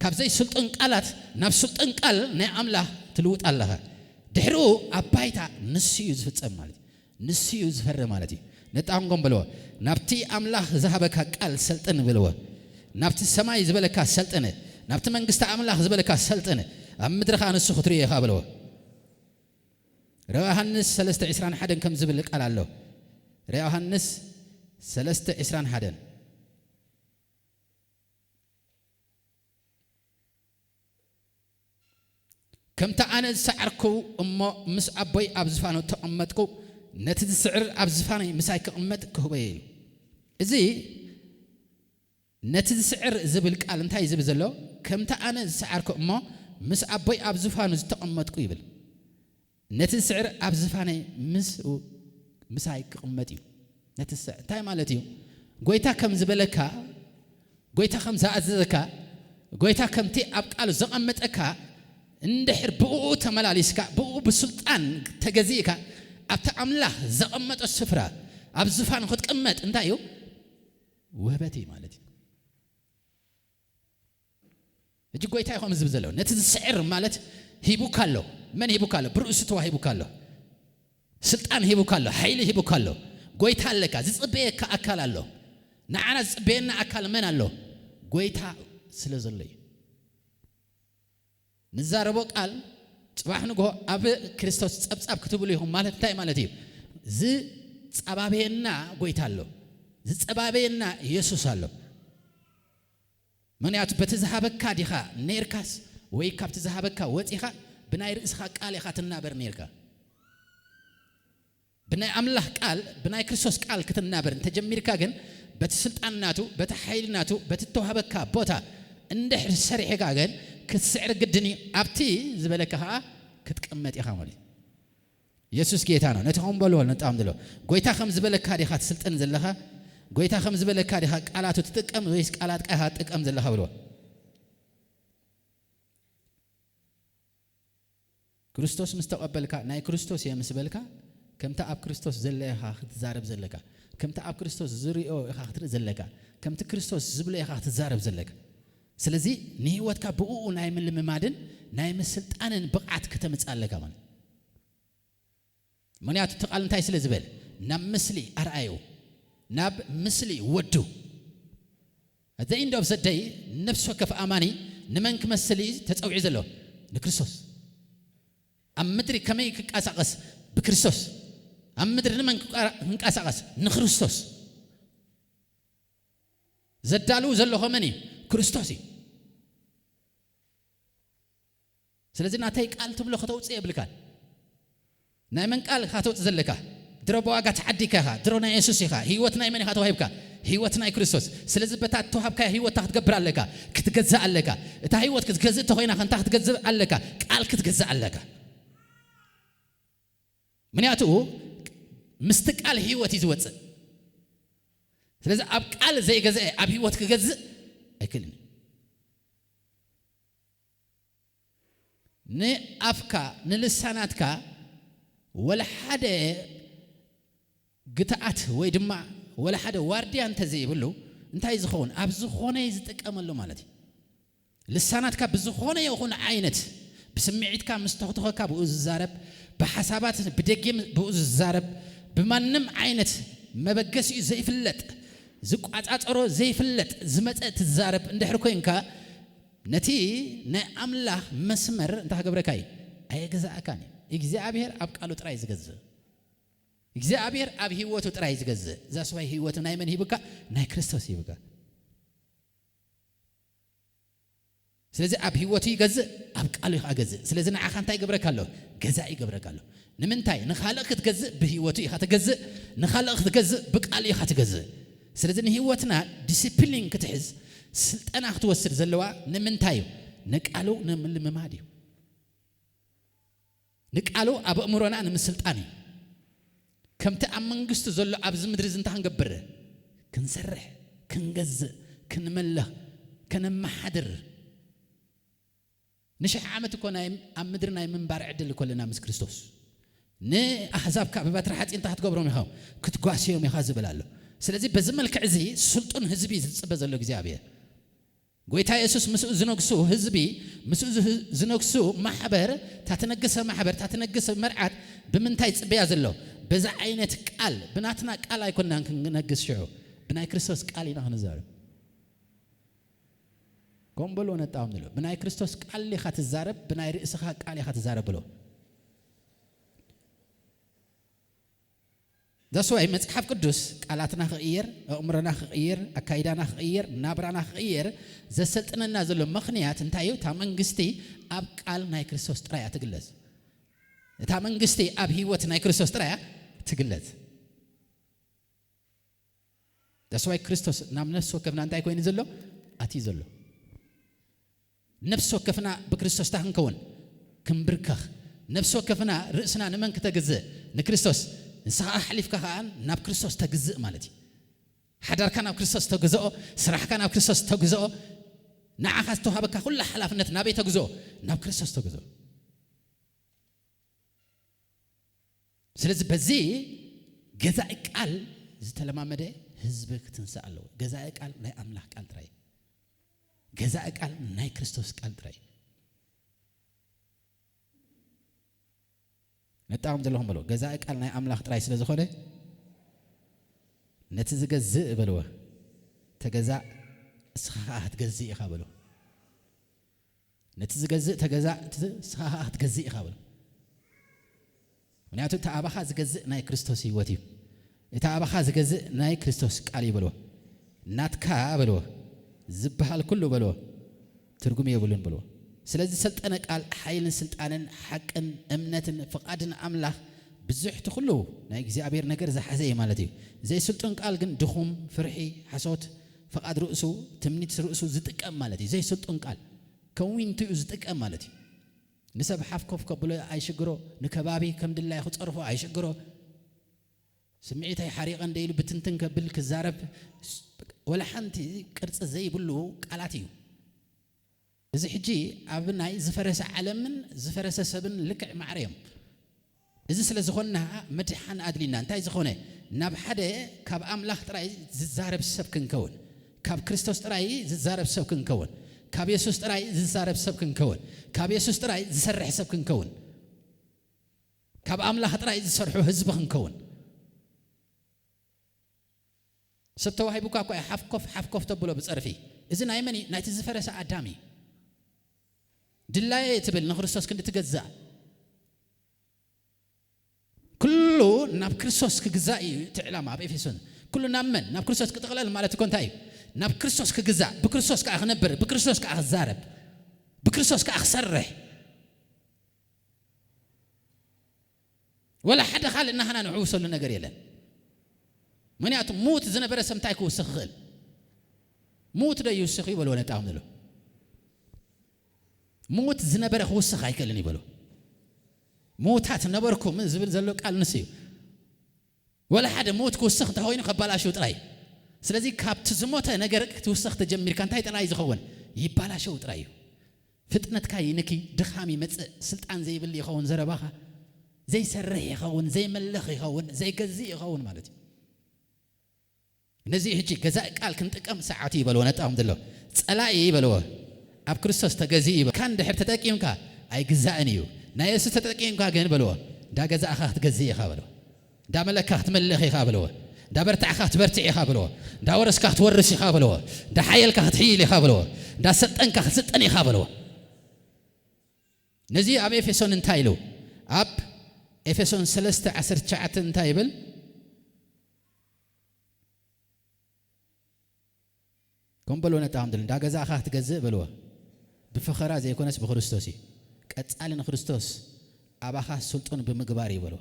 ካብ ዘይስልጡን ቃላት ናብ ስልጡን ቃል ናይ ኣምላኽ ትልውጥ ኣለኻ። ድሕሪኡ ኣብ ባይታ ንሱ እዩ ዝፍጸም ማለት እዩ። ንሱ እዩ ዝፈሪ ማለት እዩ። ነጣንጎም በልዎ። ናብቲ ኣምላኽ ዝሃበካ ቃል ሰልጥን በልዎ። ናብቲ ሰማይ ዝበለካ ሰልጥን። ናብቲ መንግስቲ ኣምላኽ ዝበለካ ሰልጥን። ኣብ ምድሪ ኸኣ ንሱ ክትርእዮ ኢኻ በልዎ። ራእይ ዮሃንስ ሰለስተ ዕስራን ሓደን ከም ዝብል ቃል ኣሎ። ራእይ ዮሃንስ ሰለስተ ዕስራን ሓደን። ከምቲ ኣነ ዝሰዓርኩ እሞ ምስ ኣቦይ ኣብ ዝፋኑ ተቐመጥኩ፣ ነቲ ዝስዕር ኣብ ዝፋነይ ምሳይ ክቕመጥ ክህቦ እየ ኢሉ። እዚ ነቲ ዝስዕር ዝብል ቃል እንታይ እዩ ዝብል ዘሎ? ከምቲ ኣነ ዝሰዓርኩ እሞ ምስ ኣቦይ ኣብ ዝፋኑ ዝተቐመጥኩ ይብል። ነቲ ዝስዕር ኣብ ዝፋነይ ምስኡ፣ ምሳይ ክቕመጥ እዩ። ነቲ ዝስዕር እንታይ ማለት እዩ? ጎይታ ከም ዝበለካ፣ ጎይታ ከም ዝኣዘዘካ፣ ጎይታ ከምቲ ኣብ ቃሉ ዘቐመጠካ እንድሕር ብእኡ ተመላሊስካ፣ ብእኡ ብስልጣን ተገዚእካ፣ ኣብቲ ኣምላኽ ዘቐመጦ ስፍራ፣ ኣብ ዝፋኑ ክትቅመጥ እንታይ እዩ? ውህበት እዩ ማለት እዩ። ሕጂ ጎይታ እዩ ከምዚ ዝብል ዘሎ። ነቲ ዝስዕር ማለት ሂቡካ ኣሎ። መን ሂቡካ ኣሎ? ብርእሱ ተዋሂቡካ ኣሎ። ስልጣን ሂቡካ ኣሎ። ሓይሊ ሂቡካ ኣሎ። ጎይታ ኣለካ። ዝጽበየካ ኣካል ኣሎ። ንዓና ዝጽበየና ኣካል መን ኣሎ? ጎይታ ስለ ዘሎ እዩ። ንዛረቦ ቃል ጽባሕ ንግሆ ኣብ ክርስቶስ ጸብጻብ ክትብሉ ኢኹም ማለት እንታይ ማለት እዩ? ዝጸባበየና ጎይታ ኣሎ። ዝጸባበየና የሱስ ኣሎ። ምኽንያቱ በቲ ዝሃበካ ዲኻ ነይርካስ ወይ ካብቲ ዝሃበካ ወጺኻ ብናይ ርእስኻ ቃል ኢኻ ትናበር ነይርካ? ብናይ ኣምላኽ ቃል፣ ብናይ ክርስቶስ ቃል ክትናበር እንተጀሚርካ ግን፣ በቲ ስልጣን ናቱ፣ በቲ ሓይሊ ናቱ፣ በቲ እተዋህበካ ቦታ እንድሕር ሰሪሕካ ግን፣ ክትስዕር ግድን እዩ። ኣብቲ ዝበለካ ኸኣ ክትቅመጥ ኢኻ ማለት እዩ። የሱስ ጌታ ነው። ነቲ ኸም በልዎ ነጣም ዘሎ። ጎይታ ከም ዝበለካ ዲኻ ትስልጥን ዘለኻ? ጎይታ ከም ዝበለካ ዲኻ ቃላቱ ትጥቀም ወይስ ቃላትካ ኢኻ ትጥቀም ዘለኻ? በልዎ። ክርስቶስ ምስ ተቐበልካ፣ ናይ ክርስቶስ እየ ምስ በልካ፣ ከምቲ ኣብ ክርስቶስ ዘሎ ኢኻ ክትዛረብ ዘለካ። ከምቲ ኣብ ክርስቶስ ዝሪኦ ኢኻ ክትርኢ ዘለካ። ከምቲ ክርስቶስ ዝብሎ ኢኻ ክትዛረብ ዘለካ። ስለዚ ንህይወትካ ብእኡ ናይ ምልምማድን ናይ ምስልጣንን ብቕዓት ከተምጽእ ኣለካ ማለት። ምኽንያቱ እቲ ቃል እንታይ ስለ ዝበል? ናብ ምስሊ ኣርኣዩ፣ ናብ ምስሊ ወዱ። At the end of the day፣ ነፍሲ ወከፍ ኣማኒ ንመን ክመስል እዩ ተጸዊዑ ዘሎ? ንክርስቶስ። ኣብ ምድሪ ከመይ ክንቀሳቐስ? ብክርስቶስ። ኣብ ምድሪ ንመን ክቃ-፣ ክንቀሳቐስ? ንክርስቶስ። ዘዳልው ዘሎ ኸ መን እዩ? ክርስቶስ እዩ። ስለዚ ናተይ ቃል ትብሎ ከተውፅእ የብልካን። ናይ መን ቃል ኢኻ ተውፅእ ዘለካ? ድሮ ብዋጋ ተዓዲግካ ኢኻ። ድሮ ናይ የሱስ ኢኻ። ህይወት ናይ መን ኢኻ ተዋሂብካ? ህይወት ናይ ክርስቶስ። ስለዚ በታ እተዋሃብካያ ህይወት እንታይ ክትገብር ኣለካ? ክትገዝእ ኣለካ። እታ ህይወት ክትገዝእ እንተኾይና ከ እንታይ ክትገዝእ ኣለካ? ቃል ክትገዝእ ኣለካ። ምክንያቱ ምስቲ ቃል ህይወት እዩ ዝወፅእ። ስለዚ ኣብ ቃል ዘይገዝአ ኣብ ህይወት ክገዝእ ኣይክእልን እዩ። ንኣፍካ፣ ንልሳናትካ ወላ ሓደ ግትኣት ወይ ድማ ወላ ሓደ ዋርድያ እንተዘይብሉ እንታይ ዝኸውን? ኣብ ዝኾነ እዩ ዝጥቀመሉ ማለት እዩ። ልሳናትካ ብዝኾነ ይኹን ዓይነት ብስምዒትካ ምስ ተኽተኸካ ብኡ ዝዛረብ፣ ብሓሳባት ብደጊም ብኡ ዝዛረብ፣ ብማንም ዓይነት መበገሲኡ ዘይፍለጥ፣ ዝቋጻጸሮ ዘይፍለጥ ዝመጸ ትዛረብ እንድሕር ኮይንካ፣ ነቲ ናይ ኣምላኽ መስመር እንታይ ክገብረካ እዩ? ኣየገዛእካን እዩ። እግዚኣብሔር ኣብ ቃሉ ጥራይ ዝገዝእ። እግዚኣብሔር ኣብ ህይወቱ ጥራይ ዝገዝእ። እዛ ሰብኣይ ህይወቱ ናይ መን ሂቡካ? ናይ ክርስቶስ ሂቡካ። ስለዚ ኣብ ህይወቱ ይገዝእ፣ ኣብ ቃሉ ኢኻ ገዝእ። ስለዚ ንዓኻ እንታይ ይገብረካ ኣሎ? ገዛኢ ይገብረካ ኣሎ። ንምንታይ? ንኻልእ ክትገዝእ ብህይወቱ ኢኻ ትገዝእ፣ ንኻልእ ክትገዝእ ብቃሉ ኢኻ ትገዝእ። ስለዚ ንህይወትና ዲሲፕሊን ክትሕዝ ስልጠና ክትወስድ ዘለዋ ንምንታይ እዩ? ንቃሉ ንምልምማድ እዩ። ንቃሉ ኣብ ኣእምሮና ንምስልጣን እዩ። ከምቲ ኣብ መንግስቱ ዘሎ ኣብዚ ምድሪ እዚ እንታይ ክንገብር? ክንሰርሕ፣ ክንገዝእ፣ ክንመልኽ፣ ከነመሓድር። ንሽሕ ዓመት እኮ ናይ ኣብ ምድሪ ናይ ምንባር ዕድል እኮ ኣለና ምስ ክርስቶስ። ንኣህዛብ ከዓ ብበትሪ ሓፂን እንታይ ክትገብሮም ኢኻ? ክትጓስዮም ኢኻ ዝብል ኣሎ። ስለዚ በዚ መልክዕ እዚ ስልጡን ህዝቢ እዩ ዝፅበ ዘሎ እግዚኣብሔር። ጎይታ የሱስ ምስኡ ዝነግሱ ህዝቢ፣ ምስኡ ዝህ- ዝነግሱ ማሕበር፣ እታ ትነግሰ ማሕበር፣ እታ ትነግሰ መርዓት ብምንታይ ጽበያ ዘሎ? በዛ ዓይነት ቃል፣ ብናትና ቃል ኣይኮናን ክንነግስ ሽዑ፣ ብናይ ክርስቶስ ቃል ኢና ክንዛረብ። ከም በሎ ነጣም ንሎ፣ ብናይ ክርስቶስ ቃል ኢኻ ትዛረብ፣ ብናይ ርእስኻ ቃል ኢኻ ትዛረብ ብሎ። ዛስዋይ መጽሓፍ ቅዱስ ቃላትና ክቕየር፣ ኣእምሮና ክቕየር፣ ኣካይዳና ክቕየር፣ ናብራና ክቕየር ዘሰልጥነና ዘሎ ምኽንያት እንታይ እዩ? እታ መንግስቲ ኣብ ቃል ናይ ክርስቶስ ጥራይ እያ ትግለጽ። እታ መንግስቲ ኣብ ህይወት ናይ ክርስቶስ ጥራይ እያ ትግለጽ። ዛስዋይ ክርስቶስ ናብ ነፍሲ ወከፍና እንታይ ኮይኑ ዘሎ? ኣትዩ ዘሎ። ነፍሲ ወከፍና ብክርስቶስ እንታይ ክንከውን? ክንብርከኽ። ነፍሲ ወከፍና ርእስና ንመን ክተግዝእ? ንክርስቶስ። ንስኻ ኣሕሊፍካ ከኣ ናብ ክርስቶስ ተግዝእ ማለት እዩ። ሓዳርካ ናብ ክርስቶስ ተግዝኦ፣ ስራሕካ ናብ ክርስቶስ ተግዝኦ፣ ንዓኻ ዝተዋሃበካ ኩሉ ሓላፍነት ናበይ ተግዝኦ? ናብ ክርስቶስ ተግዝኦ። ስለዚ በዚ ገዛኢ ቃል ዝተለማመደ ህዝቢ ክትንሳእ ኣለዎ። ገዛኢ ቃል ናይ ኣምላኽ ቃል ጥራይ። ገዛኢ ቃል ናይ ክርስቶስ ቃል ጥራይ። ነጣቕም ዘለኹም በሎ። ገዛኢ ቃል ናይ ኣምላኽ ጥራይ ስለ ዝኾነ ነቲ ዝገዝእ በልዎ። ተገዛእ እስኻ ኸዓ ክትገዝእ ኢኻ በልዎ። ነቲ ዝገዝእ ተገዛእ፣ እቲ ንስኻ ኸዓ ክትገዝእ ኢኻ በሎ። ምኽንያቱ እቲ ኣባኻ ዝገዝእ ናይ ክርስቶስ ህይወት እዩ። እቲ ኣባኻ ዝገዝእ ናይ ክርስቶስ ቃል እዩ በልዎ። ናትካ በልዎ። ዝበሃል ኩሉ በልዎ። ትርጉም የብሉን በልዎ። ስለዚ ዝሰልጠነ ቃል ሓይልን ስልጣንን ሓቅን እምነትን ፍቓድን ኣምላኽ ብዙሕ እቲ ኩሉ ናይ እግዚኣብሔር ነገር ዝሓዘ እዩ ማለት እዩ። ዘይስልጡን ቃል ግን ድኹም፣ ፍርሒ፣ ሓሶት፣ ፍቓድ ርእሱ፣ ትምኒት ርእሱ ዝጥቀም ማለት እዩ። ዘይስልጡን ቃል ከዊንትኡ ዝጥቀም ማለት እዩ። ንሰብ ሓፍ ኮፍ ከብሎ ኣይሽግሮ፣ ንከባቢ ከም ድላዩ ክጸርፎ ኣይሽግሮ። ስምዒተይ ሓሪቐ እንደ ኢሉ ብትንትን ከብል ክዛረብ ስ-፣ ወላ ሓንቲ ቅርጺ ዘይብሉ ቃላት እዩ። እዚ ሕጂ ኣብ ናይ ዝፈረሰ ዓለምን ዝፈረሰ ሰብን ልክዕ ማዕረ እዮም። እዚ ስለ ዝኾንና ምድሓን ኣድሊና። እንታይ ዝኾነ? ናብ ሓደ ካብ ኣምላኽ ጥራይ ዝዛረብ ሰብ ክንከውን፣ ካብ ክርስቶስ ጥራይ ዝዛረብ ሰብ ክንከውን፣ ካብ የሱስ ጥራይ ዝዛረብ ሰብ ክንከውን፣ ካብ የሱስ ጥራይ ዝሰርሕ ሰብ ክንከውን፣ ካብ ኣምላኽ ጥራይ ዝሰርሑ ህዝቢ ክንከውን። ሰብ ተዋሂቡካ እኳ እዩ ሓፍ ኮፍ፣ ሓፍ ኮፍ ተብሎ ብጸርፊ። እዚ ናይ መን እዩ? ናይቲ ዝፈረሰ ኣዳም እዩ። ድላየ ትብል ንክርስቶስ ክንዲ ትገዛእ። ኩሉ ናብ ክርስቶስ ክግዛእ እዩ እቲ ዕላማ ኣብ ኤፌሶን። ኩሉ ናብ መን? ናብ ክርስቶስ ክጥቕለል ማለት እኮ እንታይ እዩ? ናብ ክርስቶስ ክግዛእ፣ ብክርስቶስ ከኣ ክነብር፣ ብክርስቶስ ከኣ ክዛረብ፣ ብክርስቶስ ከኣ ክሰርሕ። ወላ ሓደ ካልእ ናህና ንዕውሰሉ ነገር የለን። ምኽንያቱ ምዉት ዝነበረ ሰብ እንታይ ክውስኽ ይኽእል? ምዉት ዶ ይውስኽ እዩ በልዎ ነጣቕም ዘሎ። ምዉት ዝነበረ ክውስኽ ኣይክእልን እዩ በልዎ። ምዉታት ነበርኩም ዝብል ዘሎ ቃል ንሱ እዩ። ወላ ሓደ ምዉት ክውስኽ እንተኾይኑ ከባላሽው ጥራይ። ስለዚ ካብቲ ዝሞተ ነገር ክትውስኽ ተጀሚርካ እንታይ ጥራይ ዝኸውን? ይባላሸው ጥራይ እዩ። ፍጥነትካ ይንኪ፣ ድኻም ይመጽእ፣ ስልጣን ዘይብሉ ይኸውን ዘረባኻ፣ ዘይሰርሕ ይኸውን፣ ዘይመልኽ ይኸውን፣ ዘይገዝእ ይኸውን ማለት እዩ። ነዚ ሕጂ ገዛእ ቃል ክንጥቀም ሰዓቱ ይበልዎ ነጣም ዘሎ ጸላኢ ይበልዎ። ኣብ ክርስቶስ ተገዝእ ይበል። ካን ድሕር ተጠቂምካ ኣይግዛእን እዩ። ናይ የሱስ ተጠቂምካ ግን በልዎ፣ እንዳ ገዛእኻ ክትገዝእ ኢኻ በልዎ። እንዳ መለካ ክትመልኽ ኢኻ በልዎ። እንዳ በርታዕኻ ክትበርትዕ ኢኻ በልዎ። እንዳ ወረስካ ክትወርስ ኢኻ በልዎ። እንዳ ሓየልካ ክትሕይል ኢኻ በልዎ። እንዳ ሰልጠንካ ክትስልጠን ኢኻ በልዎ። ነዚ ኣብ ኤፌሶን እንታይ ኢሉ? ኣብ ኤፌሶን ሰለስተ ዓሰርተ ትሽዓተ እንታይ ይብል? ከም በልዎ ነጣ ከም ድል እንዳ ገዛእኻ ክትገዝእ በልዎ። ብፈኸራ ዘይኮነስ ብክርስቶስ እዩ። ቀጻሊ ንክርስቶስ ኣባኻ ስልጡን ብምግባር እዩ በሎ።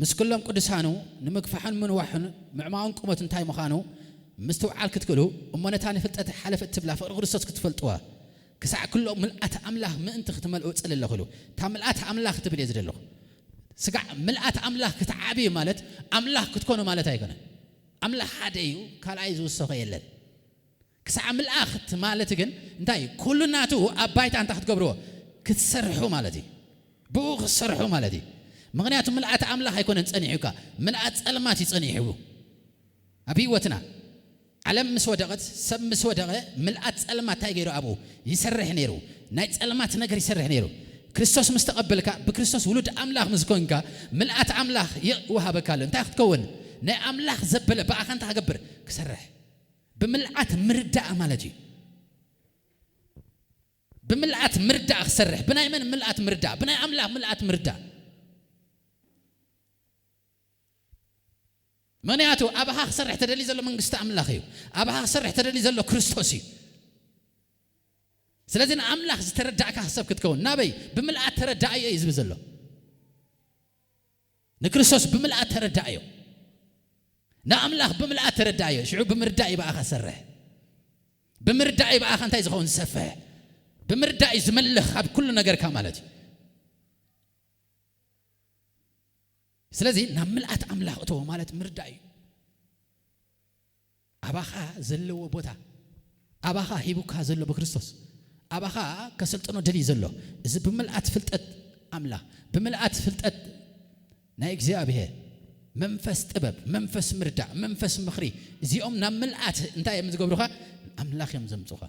ምስ ኩሎም ቅዱሳኑ ንምግፋሕን ምንዋሕን ምዕማውን ቁመት እንታይ ምዃኑ ምስትውዓል ክትክእሉ፣ እሞ ነታ ንፍልጠት ሓለፍ እትብላ ፍቕሪ ክርስቶስ ክትፈልጥዋ፣ ክሳዕ ኩሎ ምልኣት ኣምላኽ ምእንቲ ክትመልኡ እጽሊ ኣለኹ ኢሉ። እታ ምልኣት ኣምላኽ ክትብል እየ ዝደለኹ። ስጋዕ ምልኣት ኣምላኽ ክትዓብዩ ማለት ኣምላኽ ክትኮኑ ማለት ኣይኮነን። ኣምላኽ ሓደ እዩ፣ ካልኣይ ዝውሰኾ የለን። ክሳዕ ምልኣኽት ማለት ግን እንታይ እዩ? ኩሉ ናቱ ኣብ ባይታ እንታይ ክትገብርዎ? ክትሰርሑ ማለት እዩ። ብኡ ክትሰርሑ ማለት እዩ። ምኽንያቱ ምልኣት ኣምላኽ ኣይኮነን ጸኒሑካ፣ ምልኣት ጸልማት እዩ ጸኒሑ ኣብ ህይወትና። ዓለም ምስ ወደቐት፣ ሰብ ምስ ወደቐ፣ ምልኣት ጸልማት እንታይ ገይሩ ኣብኡ? ይሰርሕ ነይሩ። ናይ ጸልማት ነገር ይሰርሕ ነይሩ። ክርስቶስ ምስ ተቐበልካ፣ ብክርስቶስ ውሉድ ኣምላኽ ምስ ኮንካ፣ ምልኣት ኣምላኽ ይወሃበካ ኣሎ። እንታይ ክትከውን? ናይ ኣምላኽ ዘበለ ብኣኻ እንታይ ክገብር? ክሰርሕ። ብምልኣት ምርዳእ ማለት እዩ። ብምልኣት ምርዳእ ክሰርሕ። ብናይ መን ምልኣት ምርዳእ? ብናይ ኣምላኽ ምልኣት ምርዳእ። ምኽንያቱ ኣባኻ ክሰርሕ ተደልዩ ዘሎ መንግስቲ ኣምላኽ እዩ። ኣባኻ ክሰርሕ ተደልዩ ዘሎ ክርስቶስ እዩ። ስለዚ ንኣምላኽ ዝተረዳእካ ሰብ ክትከውን። ናበይ? ብምልኣት ተረዳእዮ እዩ ዝብል ዘሎ። ንክርስቶስ ብምልኣት ተረዳእዮ። ንኣምላኽ ብምልኣት ተረዳእዮ። ሽዑ ብምርዳእ እዩ ብኣኻ ዝሰርሕ። ብምርዳእ እዩ ብኣኻ እንታይ ዝኸውን? ዝሰፍሕ። ብምርዳእ እዩ ዝመልኽ ካብ ኩሉ ነገርካ ማለት እዩ። ስለዚ ናብ ምልኣት ኣምላኽ እተዎ ማለት ምርዳእ እዩ። ኣባኻ ዘለዎ ቦታ፣ ኣባኻ ሂቡካ ዘሎ ብክርስቶስ፣ ኣባኻ ከሰልጥኖ ደልዩ ዘሎ፣ እዚ ብምልኣት ፍልጠት ኣምላኽ፣ ብምልኣት ፍልጠት ናይ እግዚኣብሔር፣ መንፈስ ጥበብ፣ መንፈስ ምርዳእ፣ መንፈስ ምኽሪ፣ እዚኦም ናብ ምልኣት እንታይ እዮም ዝገብሩኻ? ኣምላኽ እዮም ዘምጹኻ።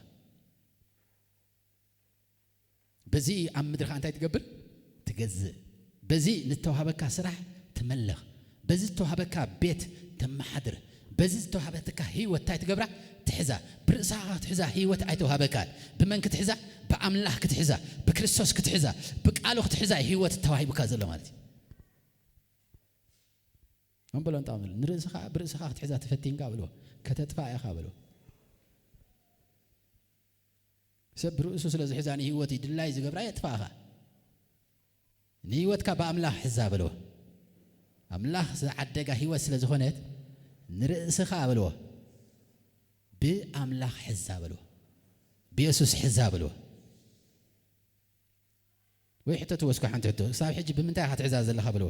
በዚ ኣብ ምድርኻ እንታይ ትገብር? ትገዝእ። በዚ ንተዋህበካ ስራሕ ትመልኽ። በዚ ዝተዋህበካ ቤት ተመሓድር። በዚ ዝተዋህበትካ ህይወት እንታይ ትገብራ? ትሕዛ። ብርእስኻ ክትሕዛ ህይወት ኣይተዋህበካን። ብመን ክትሕዛ? ብኣምላኽ ክትሕዛ፣ ብክርስቶስ ክትሕዛ፣ ብቃሉ ክትሕዛ ህይወት ተዋሂቡካ ዘሎ ማለት እዩ። መን በሎ እንጣ በሎ? ንርእስኻ፣ ብርእስኻ ክትሕዛ ተፈቲንካ በልዎ። ከተጥፋ ኢኻ በልዎ። ሰብ ብርእሱ ስለ ዝሕዛ ንህይወት ድላይ ዝገብራ የጥፋእኻ። ንህይወትካ ብኣምላኽ ሕዛ በልዎ። ኣምላኽ ዝዓደጋ ህይወት ስለ ዝኾነት ንርእስኻ በልዎ። ብኣምላኽ ሕዛ በልዎ። ብየሱስ ሕዛ በልዎ። ወይ ሕተትዎ እስከ ሓንቲ ሕቶ፣ ክሳብ ሕጂ ብምንታይ ኢኻ ትሕዛ ዘለኻ በልዎ።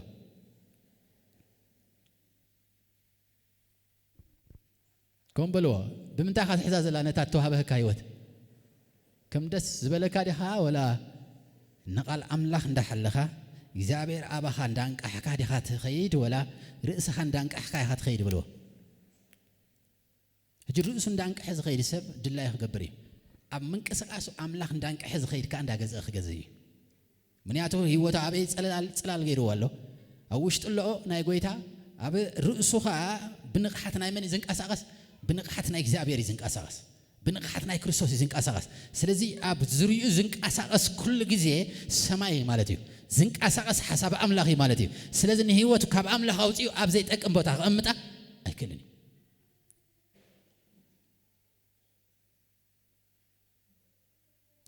ከም በልዎ፣ ብምንታይ ኢኻ ትሕዛ ዘላ ነታ እተዋህበካ ህይወት? ከም ደስ ዝበለካ ዲኻ ወላ ንቓል ኣምላኽ እንዳሓለኻ እግዚኣብሔር ኣባኻ እንዳንቃሕካ ዲኻ ትኸይድ ወላ ርእስኻ እንዳንቃሕካ ኢኻ ትኸይድ በልዎ። ሕጂ ርእሱ እንዳንቀሐ ዝኸይድ ሰብ ድላዩ ክገብር እዩ። ኣብ ምንቅስቃሱ ኣምላኽ እንዳንቀሐ ዝኸይድ ከኣ እንዳገዝአ ክገዝእ እዩ። ምክንያቱ ህይወቱ ኣበይ ጽላል፣ ጽላል ገይርዎ ኣሎ? ኣብ ውሽጡ ኣለኦ ናይ ጎይታ፣ ኣብ ርእሱ ከኣ ብንቕሓት ናይ መን እዩ ዝንቀሳቐስ? ብንቕሓት ናይ እግዚኣብሔር እዩ ዝንቀሳቐስ። ብንቕሓት ናይ ክርስቶስ እዩ ዝንቀሳቐስ። ስለዚ ኣብ ዝርይኡ ዝንቀሳቐስ ኩሉ ግዜ ሰማይ እዩ ማለት እዩ። ዝንቀሳቐስ ሓሳብ ኣምላኽ እዩ ማለት እዩ። ስለዚ ንህይወቱ ካብ ኣምላኽ ኣውጺኡ ኣብ ዘይጠቅም ቦታ ክቕምጣ ኣይክእልን እዩ።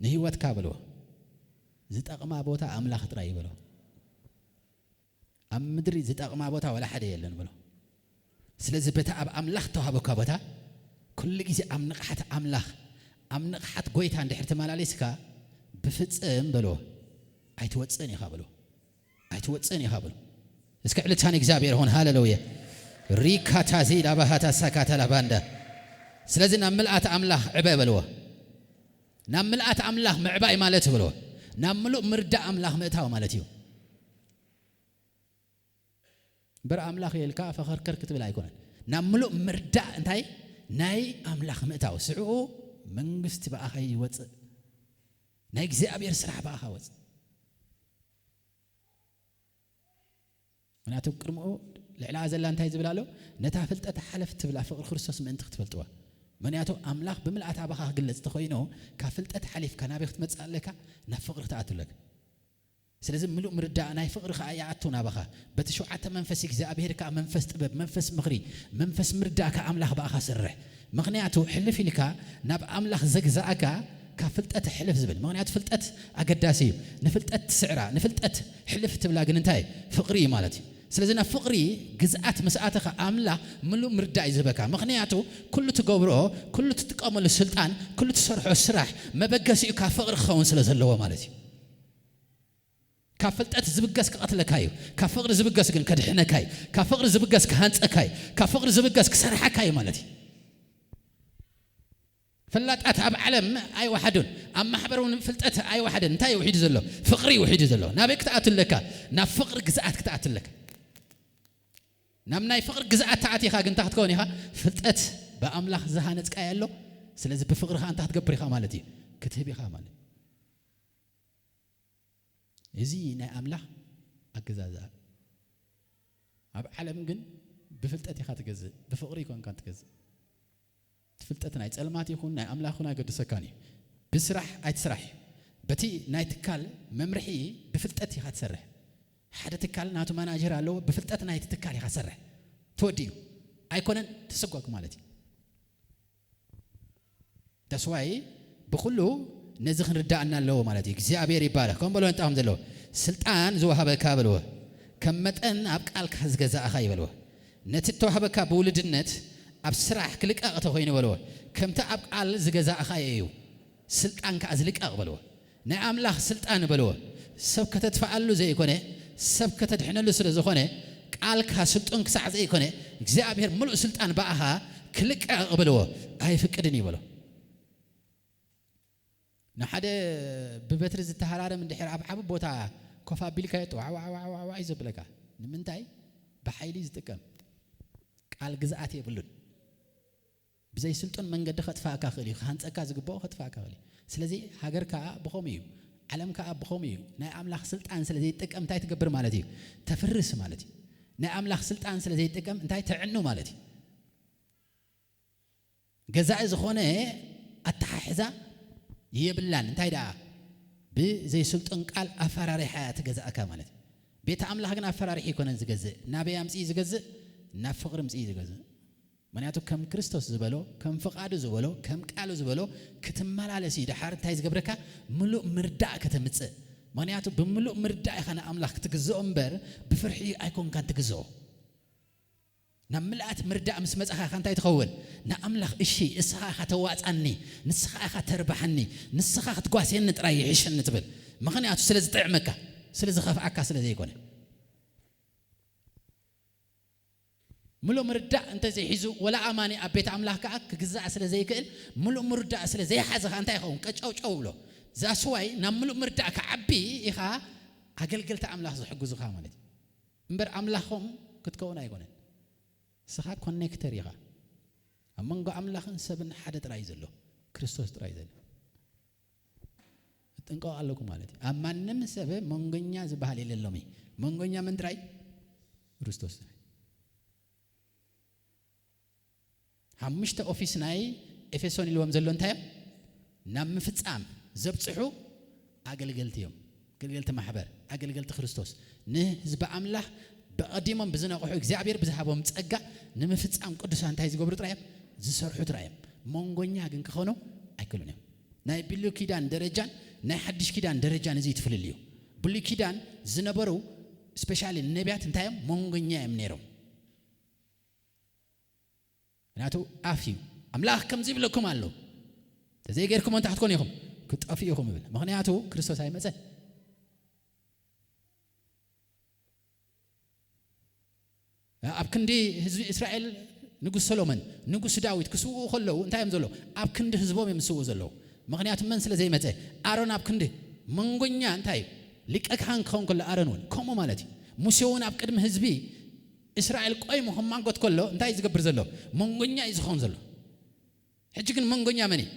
ንህይወትካ በልዎ። ዝጠቕማ ቦታ ኣምላኽ ጥራይ እዩ በልዎ። ኣብ ምድሪ ዝጠቕማ ቦታ ወላ ሓደ የለን በልዎ። ስለዚ በታ ኣብ ኣምላኽ ተዋህበካ ቦታ ኩሉ ግዜ ኣብ ንቕሓት ኣምላኽ፣ ኣብ ንቕሓት ጎይታ እንድሕር ተመላሊስካ ብፍጽም በልዎ ኣይትወጽእን ኢኻ በልዎ። ኣይትወጽእን ኢኻ በልዎ። እስከ ዕልልታ ንእግዚኣብሔር ይኹን። ሃሌሉያ። ሪካታዚ ላባሃታ ሳካታ ላባንዳ። ስለዚ ናብ ምልኣት ኣምላኽ ዕበ በልዎ። ናብ ምልኣት ኣምላኽ ምዕባይ ማለት በልዎ። ናብ ምሉእ ምርዳእ ኣምላኽ ምእታው ማለት እዩ። እምበር ኣምላኽ የልካ ፈኸርከር ክትብል ኣይኮነን። ናብ ምሉእ ምርዳእ እንታይ? ናይ ኣምላኽ ምእታው። ስዕኡ መንግስቲ ብኣኻ ይወጽእ። ናይ እግዚኣብሔር ስራሕ ብኣኻ ወጽእ። ምክንያቱ ቅድምኡ ልዕሊኣ ዘላ እንታይ ዝብል ኣሎ? ነታ ፍልጠት ሓለፍ ትብላ ፍቕሪ ክርስቶስ ምእንቲ ክትፈልጥዋ። ምክንያቱ ኣምላኽ ብምልኣት ኣባኻ ክግለጽ ተኾይኑ ካብ ፍልጠት ሓሊፍካ ናበይ ክትመጽእ ኣለካ? ናብ ፍቕሪ ክትኣቱ ኣለካ። ስለዚ ምሉእ ምርዳእ ናይ ፍቕሪ ከኣ ይኣቱ ናባኻ። በቲ ሸውዓተ መንፈስ እግዚኣብሔር ከኣ መንፈስ ጥበብ፣ መንፈስ ምኽሪ፣ መንፈስ ምርዳእ ከኣ ኣምላኽ ብኣኻ ሰርሕ። ምኽንያቱ ሕልፍ ኢልካ ናብ ኣምላኽ ዘግዛእካ ካብ ፍልጠት ሕልፍ ዝብል። ምኽንያቱ ፍልጠት ኣገዳሲ እዩ። ንፍልጠት ትስዕራ፣ ንፍልጠት ሕልፍ ትብላ ግን እንታይ? ፍቕሪ እዩ ማለት እዩ። ስለዚ ናብ ፍቕሪ ግዝኣት ምስ ኣተኻ ኣምላኽ ምሉእ ምርዳእ እዩ ዝህበካ። ምኽንያቱ ኩሉ ትገብሮ፣ ኩሉ ትጥቀመሉ ስልጣን፣ ኩሉ ትሰርሖ ስራሕ መበገሲኡ ካብ ፍቕሪ ክኸውን ስለ ዘለዎ ማለት እዩ። ካብ ፍልጠት ዝብገስ ክቐትለካ እዩ። ካብ ፍቕሪ ዝብገስ ግን ከድሕነካ እዩ። ካብ ፍቕሪ ዝብገስ ክሃንጸካ እዩ። ካብ ፍቕሪ ዝብገስ ክሰርሓካ እዩ ማለት እዩ። ፈላጣት ኣብ ዓለም ኣይወሓዱን፣ ኣብ ማሕበር እውን ፍልጠት ኣይወሓደን። እንታይ እዩ ውሒዱ ዘሎ? ፍቕሪ እዩ ውሒዱ ዘሎ። ናበይ ክትኣቱ ኣለካ? ናብ ፍቕሪ ግዝኣት ክትኣቱ ኣለካ። ናብ ናይ ፍቕሪ ግዝኣት ተኣቲኻ ግን እንታይ ክትከውን ኢኻ? ፍልጠት ብኣምላኽ ዝሃነጽካዮ ኣሎ። ስለዚ ብፍቕሪ ኸኣ እንታይ ክትገብር ኢኻ ማለት እዩ? ክትህብ ኢኻ ማለት እዩ። እዚ ናይ ኣምላኽ ኣገዛዝኣ። ኣብ ዓለም ግን ብፍልጠት ኢኻ ትገዝእ፣ ብፍቕሪ ኣይኮንካን ትገዝእ። እቲ ፍልጠት ናይ ጸልማት ይኹን ናይ ኣምላኽ ይኹን ኣይገድሰካን እዩ። ብስራሕ ኣይትስራሕ እዩ። በቲ ናይ ትካል መምርሒ ብፍልጠት ኢኻ ትሰርሕ። ሓደ ትካል ናቱ ማናጀር ኣለዎ፣ ብፍልጠት ናይቲ ትካል ኢኻ ትሰርሕ። ተወዲኡ ኣይኮነን፣ ተሰጓግ ማለት እዩ። That's why ብኹሉ ነዚ ክንርዳእና ኣለዎ ማለት እዩ። እግዚኣብሔር ይባረኽ። ከም በሎ እንታይ ከም ዘለዎ፣ ስልጣን ዝወሃበካ በልዎ፣ ከም መጠን ኣብ ቃልካ ዝገዛእኻ ይበልዎ። ነቲ እተዋህበካ ብውልድነት ኣብ ስራሕ ክልቀቕ ተኾይኑ በልዎ፣ ከምቲ ኣብ ቃል ዝገዛእኻዮ እዩ። ስልጣን ከኣ ዝልቀቕ በልዎ። ናይ ኣምላኽ ስልጣን በልዎ። ሰብ ከተጥፍኣሉ ዘይኮነ፣ ሰብ ከተድሕነሉ ስለ ዝኾነ፣ ቃልካ ስልጡን ክሳዕ ዘይኮነ፣ እግዚኣብሔር ምሉእ ስልጣን ብኣኻ ክልቀቕ በልዎ። ኣይፍቅድን እዩ በሎ። ንሓደ ብበትሪ ዝተሃራረም እንድሕር ኣብ ዓቢ ቦታ ኮፍ ኣቢልካዮ፣ ዋዕዋዕዋዕዋዕ እዩ ዘብለካ። ንምንታይ? ብሓይሊ ዝጥቀም ቃል ግዝኣት የብሉን። ብዘይ ስልጡን መንገዲ ከጥፋእካ ክእል እዩ። ክሃንጸካ ዝግብኦ ከጥፋእካ ክእል እዩ። ስለዚ ሃገር ከኣ ብኸምኡ እዩ። ዓለም ከኣ ብኸምኡ እዩ። ናይ ኣምላኽ ስልጣን ስለ ዘይጥቀም እንታይ ትገብር ማለት እዩ? ተፍርስ ማለት እዩ። ናይ ኣምላኽ ስልጣን ስለ ዘይጥቀም እንታይ ተዕኑ ማለት እዩ? ገዛኢ ዝኾነ ኣተሓሕዛ የብላን። እንታይ ደኣ? ብዘይ ስልጡን ቃል ኣፈራሪሓ እያ ትገዛእካ ማለት እዩ። ቤት ኣምላኽ ግን ኣፈራሪሒ ኣይኮነን ዝገዝእ። ናበይ ኣምጽኡ ዝገዝእ? ናብ ፍቕሪ ኣምጽኡ ዝገዝእ። ምኽንያቱ ከም ክርስቶስ ዝበሎ፣ ከም ፍቓዱ ዝበሎ፣ ከም ቃሉ ዝበሎ ክትመላለስ እዩ። ደሓር እንታይ ዝገብረካ? ምሉእ ምርዳእ ከተምጽእ። ምኽንያቱ ብምሉእ ምርዳእ ኢኻ ንኣምላኽ ክትግዝኦ እምበር ብፍርሒ ኣይኮንካን ትግዝኦ። ናብ ምልኣት ምርዳእ ምስ መጻኻ ኢኻ እንታይ ትኸውን? ንኣምላኽ እሺ፣ እስኻ ኢኻ ተዋጻኒ፣ ንስኻ ኢኻ ተርባሓኒ፣ ንስኻ ክትጓስየኒ ጥራይ ይሕሸኒ ትብል። ምኽንያቱ ስለ ዝጥዕመካ፣ ስለ ዝኸፍኣካ ስለ ዘይኮነ። ምሉእ ምርዳእ እንተዘይሒዙ፣ ወላ ኣማኒ ኣብ ቤት ኣምላኽ ከኣ ክግዛእ ስለ ዘይክእል፣ ምሉእ ምርዳእ ስለ ዘይሓዘ ከኣ እንታይ ይኸውን? ቀጨውጨው ብሎ። ዛስዋይ ናብ ምሉእ ምርዳእ ክዓቢ ኢኻ ኣገልገልቲ ኣምላኽ ዝሕግዙኻ ማለት እዩ። እምበር ኣምላኾም ክትከውን ኣይኮነን። ንስኻ ኮኔክተር ኢኻ። ኣብ መንጎ ኣምላኽን ሰብን ሓደ ጥራይ እዩ ዘሎ፣ ክርስቶስ ጥራይ እዩ ዘሎ። እጥንቀቕ ኣለኩ ማለት እዩ። ኣብ ማንም ሰብ መንጎኛ ዝበሃል የለ ሎሚ። መንጎኛ መን ጥራይ? ክርስቶስ ጥራይ። ሓሙሽተ ኦፊስ ናይ ኤፌሶን ኢልዎም ዘሎ እንታይ እዮም? ናብ ምፍጻም ዘብጽሑ ኣገልገልቲ እዮም። ኣገልገልቲ ማሕበር፣ ኣገልገልቲ ክርስቶስ፣ ንህዝቢ ኣምላኽ ብቐዲሞም ብዝነቕሑ እግዚኣብሔር ብዝሃቦም ጸጋ ንምፍጻም ቅዱሳን እንታይ ዝገብሩ ጥራይ እዮም? ዝሰርሑ ጥራይ እዮም። መንጎኛ ግን ክኾኑ ኣይክእሉን እዮም። ናይ ብሉይ ኪዳን ደረጃን ናይ ሓድሽ ኪዳን ደረጃን እዚ እዩ እቲ ፍልልዩ። ብሉይ ኪዳን ዝነበሩ ስፔሻሊ ነቢያት እንታይ እዮም? መንጎኛ እዮም ነይሮም። ምክንያቱ ኣፍ እዩ። ኣምላኽ ከምዚ ይብለኩም ኣሎ፣ ተዘይጌርኩም እንታይ ክትኮኑ ኢኹም? ክጠፍኡ ኢኹም ይብል። ምክንያቱ ክርስቶስ ኣይመጸን። ኣብ ክንዲ ህዝቢ እስራኤል ንጉስ ሰሎሞን፣ ንጉስ ዳዊት ክስውኡ ከለዉ እንታይ እዮም ዘለዉ? ኣብ ክንዲ ህዝቦም እዮም ዝስውኡ ዘለዉ። ምክንያቱ መን ስለ ዘይመጸ? ኣሮን ኣብ ክንዲ መንጎኛ እንታይ እዩ? ሊቀ ካህን ክኸውን ከሎ ኣሮን እውን ከምኡ ማለት እዩ። ሙሴ እውን ኣብ ቅድሚ ህዝቢ እስራኤል ቆይሙ ክማጎት ከሎ እንታይ እዩ ዝገብር ዘሎ? መንጎኛ እዩ ዝኸውን ዘሎ። ሕጂ ግን መንጎኛ መን እዩ?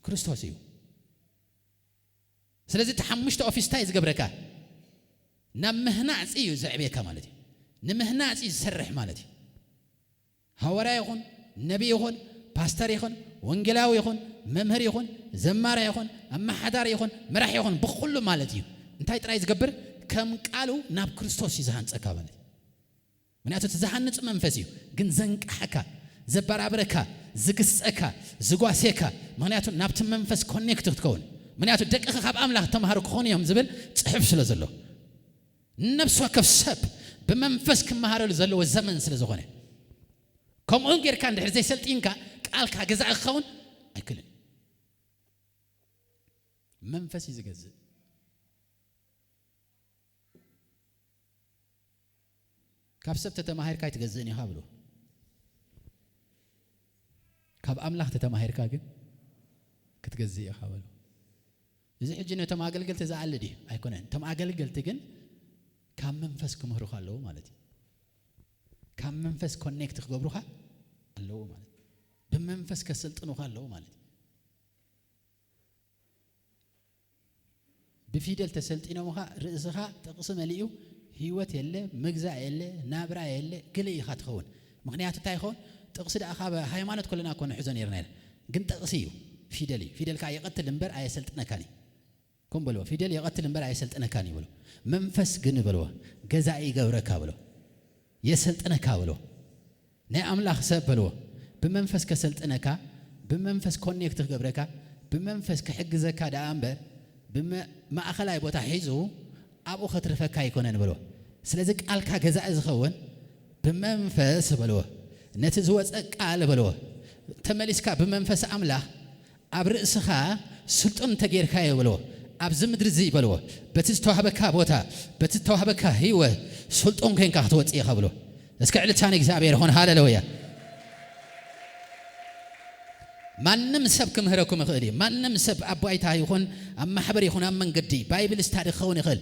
ክርስቶስ እዩ። ስለዚ እቲ ሓሙሽተ ኦፊስ እንታይ እዩ ዝገብረካ? ናብ ምህናጽ እዩ ዘዕብየካ ማለት እዩ። ንምህናጽ እዩ ዝሰርሕ ማለት እዩ። ሃዋርያ ይኹን፣ ነቢ ይኹን፣ ፓስተር ይኹን፣ ወንጌላዊ ይኹን፣ መምህር ይኹን፣ ዘማሪ ይኹን፣ ኣመሓዳሪ ይኹን፣ መራሕ ይኹን፣ ብኹሉ ማለት እዩ። እንታይ ጥራይ ዝገብር? ከም ቃሉ ናብ ክርስቶስ እዩ ዝሃንጸካ ማለት እዩ። ምክንያቱ እቲ ዝሃንጽ መንፈስ እዩ፣ ግን ዘንቃሓካ፣ ዘበራብረካ፣ ዝግስጸካ፣ ዝጓስየካ። ምኽንያቱ ናብቲ መንፈስ ኮኔክት ክትከውን። ምኽንያቱ ደቅኻ ካብ ኣምላኽ ተማሃሩ ክኾኑ እዮም ዝብል ጽሑፍ ስለ ዘሎ። ነፍሲ ወከፍ ሰብ ብመንፈስ ክመሃረሉ ዘለዎ ዘመን ስለ ዝኾነ። ከምኡውን ጌርካ እንድሕር ዘይሰልጢንካ ቃልካ ገዛእ ክኸውን ኣይክእልን። መንፈስ እዩ ዝገዝእ። ካብ ሰብ ተተማሂርካ ኣይትገዝእን ኢኻ ብሎ። ካብ ኣምላኽ ተተማሂርካ ግን ክትገዝእ ኢኻ በሎ። እዚ ሕጂ ነቶም ኣገልገልቲ ዝኣሊ ድዩ? ኣይኮነን። እቶም ኣገልገልቲ ግን ካብ መንፈስ ክምህሩኻ ኣለዉ ማለት እዩ። ካብ መንፈስ ኮኔክት ክገብሩኻ ኣለዉ ማለት እዩ። ብመንፈስ ከሰልጥኑኻ ኣለዉ ማለት እዩ። ብፊደል ተሰልጢኖምኻ ርእስኻ ጥቕሲ መሊኡ ህይወት የለ፣ ምግዛእ የለ፣ ናብራ የለ፣ ግልይ ኢኻ ትኸውን። ምኽንያቱ እንታይ ይኸውን? ጥቕሲ ደኣ ካብ ሃይማኖት ኮለና እኮ ንሕዞ ነይርና ኢና። ግን ጥቕሲ እዩ፣ ፊደል እዩ። ፊደል ከኣ ይቐትል እምበር ኣየሰልጥነካን እዩ። ከም በልዎ፣ ፊደል ይቐትል እምበር ኣየሰልጥነካን እዩ በልዎ። መንፈስ ግን በልዎ፣ ገዛኢ ይገብረካ በልዎ፣ የሰልጥነካ በልዎ። ናይ ኣምላኽ ሰብ በልዎ፣ ብመንፈስ ከሰልጥነካ፣ ብመንፈስ ኮኔክት ክገብረካ፣ ብመንፈስ ክሕግዘካ ደኣ እምበር፣ ብመ-፣ ማእኸላይ ቦታ ሒዙ ኣብኡ ከትርፈካ ኣይኮነን በልዎ። ስለዚ ቃልካ ገዛኢ ዝኸውን ብመንፈስ በልዎ፣ ነቲ ዝወፀ ቃል በልዎ፣ ተመሊስካ ብመንፈስ ኣምላኽ ኣብ ርእስኻ ስልጡን እንተጌርካዮ በልዎ፣ ኣብዚ ምድሪ እዚ በልዎ፣ በቲ ዝተዋህበካ ቦታ፣ በቲ ዝተዋህበካ ህይወት ስልጡን ኮይንካ ክትወጽእ ኢኻ በልዎ። እስከ ዕልልታ ንእግዚኣብሔር ይኹን። ሃሌሉያ። ማንም ሰብ ክምህረኩም ይኽእል እዩ። ማንም ሰብ ኣብ ባይታ ይኹን፣ ኣብ ማሕበር ይኹን፣ ኣብ መንገዲ ባይብል ስታዲ ክኸውን ይኽእል።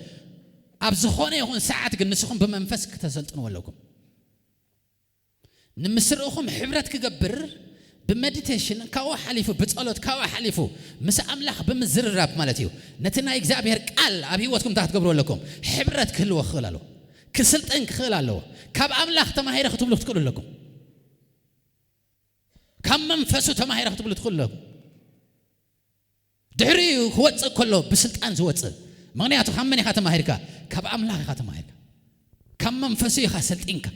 ኣብ ዝኾነ ይኹን ሰዓት ግን ንስኹም ብመንፈስ ክተሰልጥንዎ ኣለኩም። ንምስርኡኹም ሕብረት ክገብር ብመዲቴሽን ካብኡ ሓሊፉ፣ ብጸሎት ካብኡ ሓሊፉ፣ ምስ ኣምላኽ ብምዝርራብ ማለት እዩ። ነቲ ናይ እግዚኣብሔር ቃል ኣብ ህይወትኩም እንታይ ክትገብሩ ኣለኩም? ሕብረት ክህልዎ ክኽእል ኣለዎ። ክስልጥን ክኽእል ኣለዎ። ካብ ኣምላኽ ተማሂረ ክትብሉ ክትክእሉ ኣለኩም። ካብ መንፈሱ ተማሂረ ክትብሉ ትኽእሉ ኣለኩም። ድሕሪኡ ክወጽእ ከሎ ብስልጣን ዝወጽእ። ምኽንያቱ ካብ መን ኢኻ ተማሂርካ? ካብ ኣምላኽ ኢኻ ተማሂርካ። ካብ መንፈሱ ኢኻ ሰልጢንካ።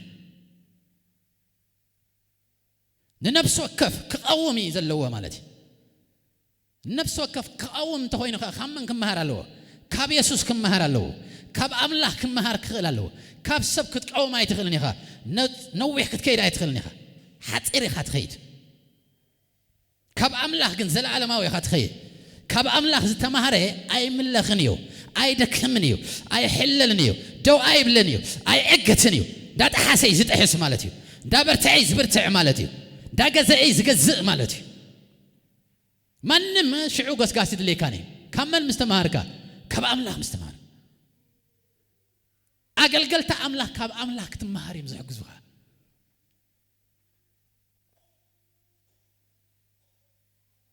ንነፍሲ ወከፍ ክቐውም እዩ ዘለዎ ማለት እዩ። ነፍሲ ወከፍ ክቐውም እንተኾይኑ ኸ ካብ መን ክመሃር ኣለዎ? ካብ የሱስ ክመሃር ኣለዎ። ካብ ኣምላኽ ክመሃር ክኽእል ኣለዎ። ካብ ሰብ ክትቀውም ኣይትኽእልን ኢኻ። ነ-፣ ነዊሕ ክትከይድ ኣይትኽእልን ኢኻ። ሓጺር ኢኻ ትኸይድ። ካብ ኣምላኽ ግን ዘለዓለማዊ ኢኻ ትኸይድ። ካብ ኣምላኽ ዝተማህረ ኣይምለኽን እዩ፣ ኣይደክምን እዩ፣ ኣይሕለልን እዩ፣ ደው ኣይብልን እዩ፣ ኣይዕግትን እዩ። እንዳጠሓሰ እዩ ዝጥሕስ ማለት እዩ። እንዳበርትዐ እዩ ዝብርትዕ ማለት እዩ። እንዳገዘአ እዩ ዝገዝእ ማለት እዩ። ማንም ሽዑ ጎስጋስ ይድልየካን እዩ። ካብ መን ምስ ተማሃርካ? ካብ ኣምላኽ ምስ ተማሃር። ኣገልገልቲ ኣምላኽ ካብ ኣምላኽ ክትመሃር እዮም ዝሕግዙኻ።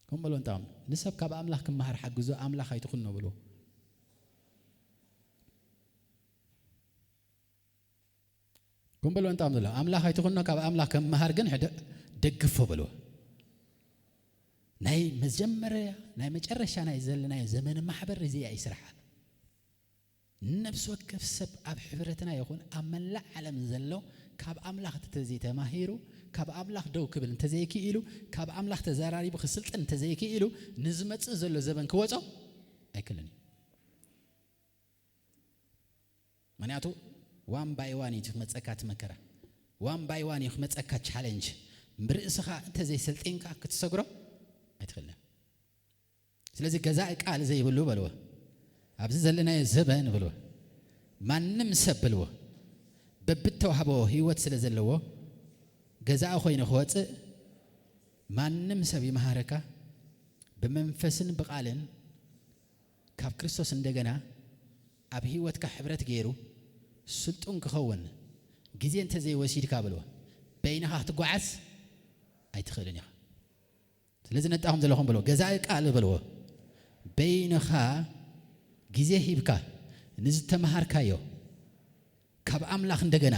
ከም በሎ እንጣም ንሰብ ካብ ኣምላኽ ክመሃር ሓግዞ፣ ኣምላኽ ኣይትኹኖ በሎ። ከም በሎ እንጣም ዘሎ ኣምላኽ ኣይትኹኖ፣ ካብ ኣምላኽ ክመሃር ግን ሕደ-፣ ደግፎ በሎ። ናይ መጀመርያ፣ ናይ መጨረሻ ናይ ዘለናዮ ዘመን ማሕበር እዚኣ ይስርሓ። ነፍሲ ወከፍ ሰብ ኣብ ሕብረትና ይኹን ኣብ መላእ ዓለም ዘሎ ካብ ኣምላኽ እንተዘይተማሂሩ፣ ካብ ኣምላኽ ደው ክብል እንተዘይክኢሉ፣ ካብ ኣምላኽ ተዘራሪቡ ክስልጥን እንተዘይክኢሉ፣ ንዝመጽእ ዘሎ ዘበን ክወጾ ኣይክእልን እዩ። ምኽንያቱ ዋን ባይ ዋን እዩ ክመጸካ እቲ መከራ። ዋን ባይ ዋን እዩ ክመጸካ ቻለንጅ። ብርእስኻ እንተዘይሰልጢንካ ክትሰግሮ ኣይትኽእልን። ስለዚ ገዛኢ ቃል ዘይብሉ በልዎ። ኣብዚ ዘለናዮ ዘበን በልዎ። ማንም ሰብ በልዎ። በብተዋህቦ ህይወት ስለ ዘለዎ ገዛኢ ኮይኑ ክወጽእ ማንም ሰብ ይመሃረካ። ብመንፈስን ብቃልን ካብ ክርስቶስ እንደገና ኣብ ህይወትካ ሕብረት ገይሩ ስልጡን ክኸውን ግዜ እንተዘይወሲድካ በልዎ። በይንኻ ክትጓዓዝ ኣይትኽእልን ኢኻ። ስለዚ ነጣኹም ዘለኹም በልዎ፣ ገዛኢ ቃል በልዎ። በይንኻ ግዜ ሂብካ ንዝተምሃርካዮ ካብ ኣምላኽ እንደገና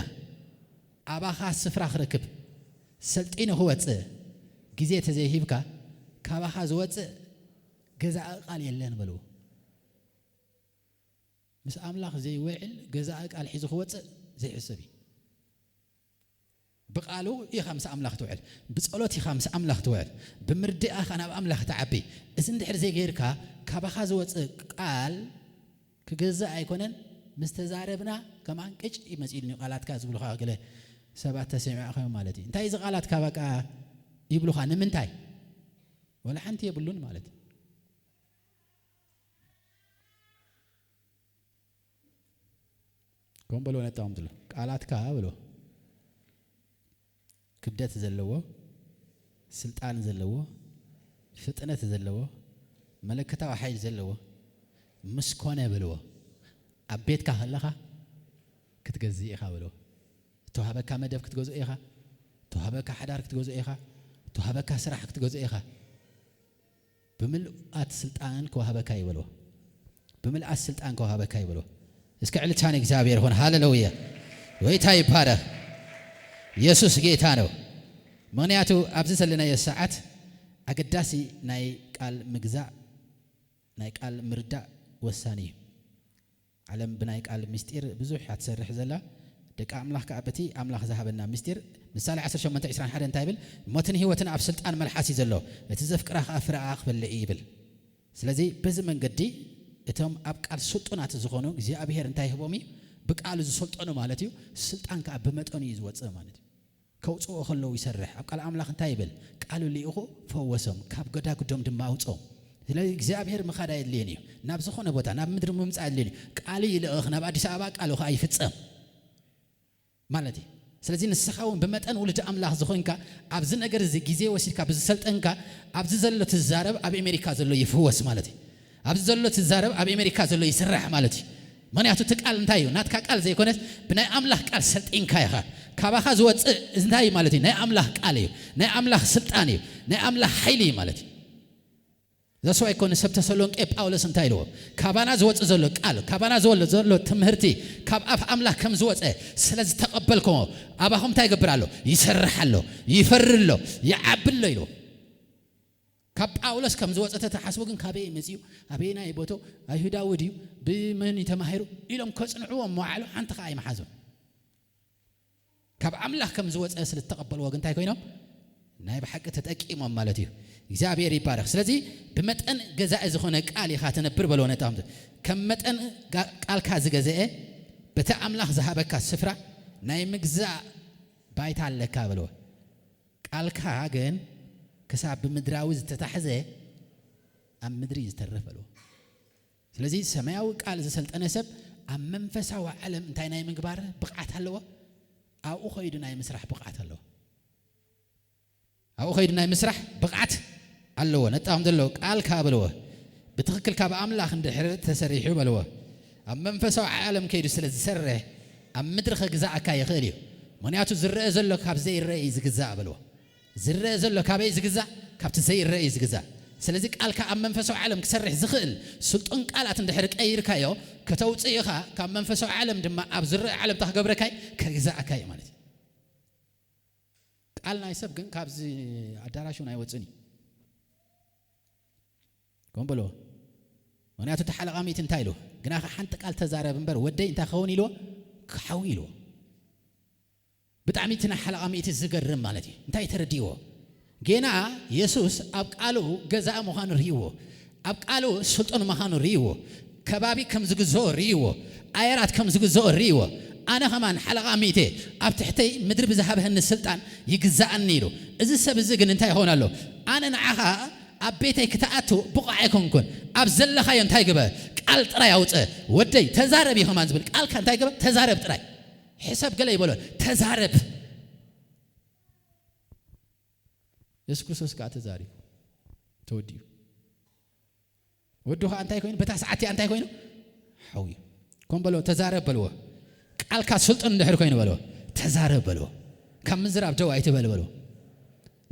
ኣባኻ ስፍራ ክረክብ ሰልጢኑ ክወጽእ ግዜ ተዘይሂብካ ካባኻ ዝወጽእ ገዛኢ ቃል የለን በልዎ። ምስ ኣምላኽ ዘይውዕል ገዛኢ ቃል ሒዙ ክወጽእ ዘይሕሰብ እዩ። ብቃሉ ኢኻ ምስ ኣምላኽ ትውዕል፣ ብጸሎት ኢኻ ምስ ኣምላኽ ትውዕል፣ ብምርድኣ ኢኻ ናብ ኣምላኽ ትዓቢ። እዚ እንድሕር ዘይገይርካ፣ ካባኻ ዝወጽእ ቃል ክገዛእ ኣይኮነን። ምስ ተዛረብና ከማን ቅጭ ይመጽእልኒ ቃላትካ ዝብሉኻ ገለ ሰባት ተሰሚዕኻ እዮም ማለት እዩ። እንታይ እዚ ቃላትካ በቃ ይብሉኻ? ንምንታይ? ወላ ሓንቲ የብሉን ማለት እዩ። ከም በሎ ነጣም ዝሎ ቃላትካ በሎ ክብደት ዘለዎ፣ ስልጣን ዘለዎ፣ ፍጥነት ዘለዎ፣ መለከታዊ ሓይሊ ዘለዎ ምስ ኮነ በልዎ። ኣብ ቤትካ ከለኻ ክትገዝእ ኢኻ በልዎ። እተዋህበካ መደብ ክትገዝኦ ኢኻ። እተዋህበካ ሓዳር ክትገዝኦ ኢኻ። እተዋህበካ ስራሕ ክትገዝኦ ኢኻ። ብምልኣት ስልጣን ከዋህበካ ይበልዎ። ብምልኣት ስልጣን ከዋህበካ ይበልዎ። እስከ ዕልልታ ንእግዚኣብሔር ይኹን። ሃሌሉያ! ጎይታ ይባረኽ። ኢየሱስ ጌታ ነው። ምኽንያቱ ኣብዚ ዘለናዮ ሰዓት ኣገዳሲ ናይ ቃል ምግዛእ፣ ናይ ቃል ምርዳእ ወሳኒ እዩ። ዓለም ብናይ ቃል ምስጢር ብዙሕ እያ ትሰርሕ ዘላ። ደቂ ኣምላኽ ከኣ በቲ ኣምላኽ ዝሃበና ምስጢር፣ ምሳሌ ዓሰርተ ሸሞንተ ዕስራን ሓደን እንታይ ይብል? ሞትን ህይወትን ኣብ ስልጣን መልሓስ እዩ ዘሎ፣ እቲ ዘፍቅራ ከኣ ፍረኣ ክበልዕ እዩ ይብል። ስለዚ በዚ መንገዲ እቶም ኣብ ቃል ስልጡናት ዝኾኑ እግዚኣብሔር እንታይ ይህቦም እዩ? ብቃሉ ዝሰልጠኑ ማለት እዩ። ስልጣን ከኣ ብመጠኑ እዩ ዝወጽእ ማለት እዩ። ከውጽኦ ከለዉ ይሰርሕ። ኣብ ቃል ኣምላኽ እንታይ ይብል? ቃሉ ልኢኹ ፈወሶም፣ ካብ ገዳግዶም ድማ ኣውጽኦም። ስለዚ እግዚኣብሔር ምኻድ ኣየድልየን እዩ። ናብ ዝኾነ ቦታ፣ ናብ ምድሪ ምምጻእ ኣየድልየን እዩ። ቃሉ ይልእኽ፣ ናብ ኣዲስ ኣበባ ቃሉ ኸኣ ይፍጸም ማለት እዩ። ስለዚ ንስኻ እውን ብመጠን ውሉድ ኣምላኽ ዝኾንካ፣ ኣብዚ ነገር እዚ ግዜ ወሲድካ ብዝሰልጠንካ፣ ኣብዚ ዘሎ ትዛረብ ኣብ ኣሜሪካ ዘሎ ይፍወስ ማለት እዩ። ኣብዚ ዘሎ ትዛረብ ኣብ ኣሜሪካ ዘሎ ይስራሕ ማለት እዩ። ምኽንያቱ እቲ ቃል እንታይ እዩ? ናትካ ቃል ዘይኮነስ ብናይ ኣምላኽ ቃል ሰልጢንካ ኢኻ። ካባኻ ዝወጽእ እንታይ እዩ ማለት እዩ? ናይ ኣምላኽ ቃል እዩ። ናይ ኣምላኽ ስልጣን እዩ። ናይ ኣምላኽ ሓይሊ እዩ ማለት እዩ። ዘስዋ ይኮነ ሰብ ተሰሎንቄ ጳውሎስ እንታይ ኢልዎ? ካባና ዝወጽእ ዘሎ ቃል፣ ካባና ዝወሎ ዘሎ ትምህርቲ ካብ ኣፍ ኣምላኽ ከም ዝወጸ ስለ ዝተቐበልክዎ ኣባኹም እንታይ ይገብር ኣሎ? ይሰርሕ ኣሎ፣ ይፈሪ ኣሎ፣ ይዓቢ ኣሎ ኢልዎ። ካብ ጳውሎስ ከም ዝወጸ ተተሓስቡ ግን ካበይ መጺኡ? ኣበየናይ ቦቶ? ኣይሁዳዊ ድዩ? ብመን እዩ ተማሂሩ? ኢሎም ከጽንዕዎ መዋዕሉ ሓንቲ ኸኣ ኣይመሓዙን። ካብ ኣምላኽ ከም ዝወጸ ስለ ዝተቐበልዎ ግን እንታይ ኮይኖም? ናይ ብሓቂ ተጠቂሞም ማለት እዩ። እግዚኣብሔር ይባረኽ። ስለዚ ብመጠን ገዛኢ ዝኾነ ቃል ኢኻ ትነብር በልዎ ነቲ ኣምር። ከም መጠን ጋ-፣ ቃልካ ዝገዘአ በቲ ኣምላኽ ዝሃበካ ስፍራ ናይ ምግዛእ ባይታ ኣለካ በልዎ። ቃልካ ግን ክሳብ ብምድራዊ ዝተታሕዘ ኣብ ምድሪ እዩ ዝተርፍ በልዎ። ስለዚ ሰማያዊ ቃል ዝሰልጠነ ሰብ ኣብ መንፈሳዊ ዓለም እንታይ ናይ ምግባር ብቕዓት ኣለዎ? ኣብኡ ኸይዱ ናይ ምስራሕ ብቕዓት ኣለዎ። ኣብኡ ኸይዱ ናይ ምስራሕ ብቕዓት ኣለዎ። ነጣም ዘለዎ ቃልካ በልዎ። ብትኽክል ካብ ኣምላኽ እንድሕር ተሰሪሑ በልዎ። ኣብ መንፈሳዊ ዓለም ከይዱ ስለ ዝሰርሕ ኣብ ምድሪ ከግዛእካ ይኽእል እዩ። ምኽንያቱ ዝረአ ዘሎ ካብ ዘይረአ እዩ ዝግዛእ በልዎ። ዝረአ ዘሎ ካበይ ዝግዛእ? ካብቲ ዘይረአ እዩ ዝግዛእ። ስለዚ ቃልካ ኣብ መንፈሳዊ ዓለም ክሰርሕ ዝኽእል ስልጡን ቃላት እንድሕር ቀይርካዮ፣ ከተውፅእ ኢኻ፣ ካብ መንፈሳዊ ዓለም ድማ ኣብ ዝረአ ዓለም እንታይ ክገብረካ እዩ? ከግዛእካ እዩ ማለት እዩ። ቃል ናይ ሰብ ግን ካብዚ ኣዳራሽ እውን ኣይወፅን እዩ። ከም በሎ። ምኽንያቱ እቲ ሓለቓ ሚእቲ እንታይ ኢሉ? ግናኸ ሓንቲ ቃል ተዛረብ እምበር ወደይ እንታይ ክኸውን ኢልዎ? ክሓዊ ኢልዎ። ብጣዕሚ እቲ ናይ ሓለቓ ሚእቲ ዝገርም ማለት እዩ። እንታይ ተረዲእዎ? ጌና የሱስ ኣብ ቃሉ ገዛኢ ምዃኑ ርእይዎ። ኣብ ቃሉ ስልጡን ምዃኑ ርእይዎ። ከባቢ ከም ዝግዝኦ ርእይዎ። ኣየራት ከም ዝግዝኦ ርእይዎ። ኣነ ኸማን ሓለቓ ሚእቲ ኣብ ትሕተይ ምድሪ ብዝሃበኒ ስልጣን ይግዛኣኒ ኢሉ። እዚ ሰብ እዚ ግን እንታይ ይኸውን ኣሎ? ኣነ ንዓኻ ኣብ ቤተይ ክትኣቱ ብቑዕ ኣይኮንኩን። ኣብ ዘለኻዮ እንታይ ግበር? ቃል ጥራይ ኣውፅእ። ወደይ ተዛረብ እዩ ኸማን ዝብል ቃልካ እንታይ ግበር? ተዛረብ ጥራይ። ሕሰብ ገለ ይበሎ። ተዛረብ። የሱስ ክርስቶስ ከኣ ተዛሪቡ። ተወዲኡ። ወዱ ኸኣ እንታይ ኮይኑ? በታ ሰዓት እቲኣ እንታይ ኮይኑ? ሓውዩ። ከም በሎ፣ ተዛረብ በልዎ። ቃልካ ስልጡን እንድሕር ኮይኑ በልዎ። ተዛረብ በልዎ። ካብ ምዝራብ ደው ኣይትበል በልዎ።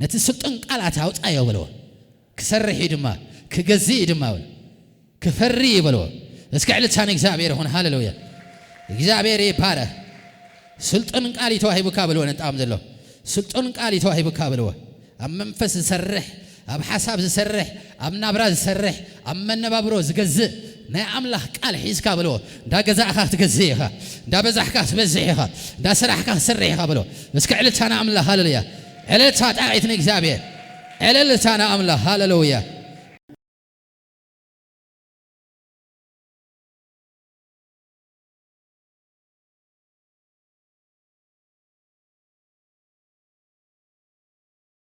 ነቲ ስልጡን ቃላት ኣውጻዮ በልዎ። ክሰርሕ እዩ ድማ፣ ክገዝእ እዩ ድማ በልዎ። ክፈሪ እዩ በልዎ። እስኪ ዕልልታ ንእግዚኣብሔር ይኹን። ሃሌሉያ። እግዚኣብሔር ይባረኽ። ስልጡን ቃል እዩ ተዋሂቡካ በልዎ። ነጣም ዘሎ ስልጡን ቃል እዩ ተዋሂቡካ በልዎ። ኣብ መንፈስ ዝሰርሕ፣ ኣብ ሓሳብ ዝሰርሕ፣ ኣብ ናብራ ዝሰርሕ፣ ኣብ መነባብሮ ዝገዝእ ናይ ኣምላኽ ቃል ሒዝካ በልዎ። እንዳ ገዛእካ ክትገዝእ ኢኻ፣ እንዳ በዛሕካ ክትበዝሕ ኢኻ፣ እንዳ ስራሕካ ክትሰርሕ ኢኻ በልዎ። እስከ ዕልልታ ንኣምላኽ፣ ሃሌሉያ። ዕልልታ ጣቂት ንእግዚኣብሔር፣ ዕልልታ ንኣምላኽ፣ ሃሌሉያ።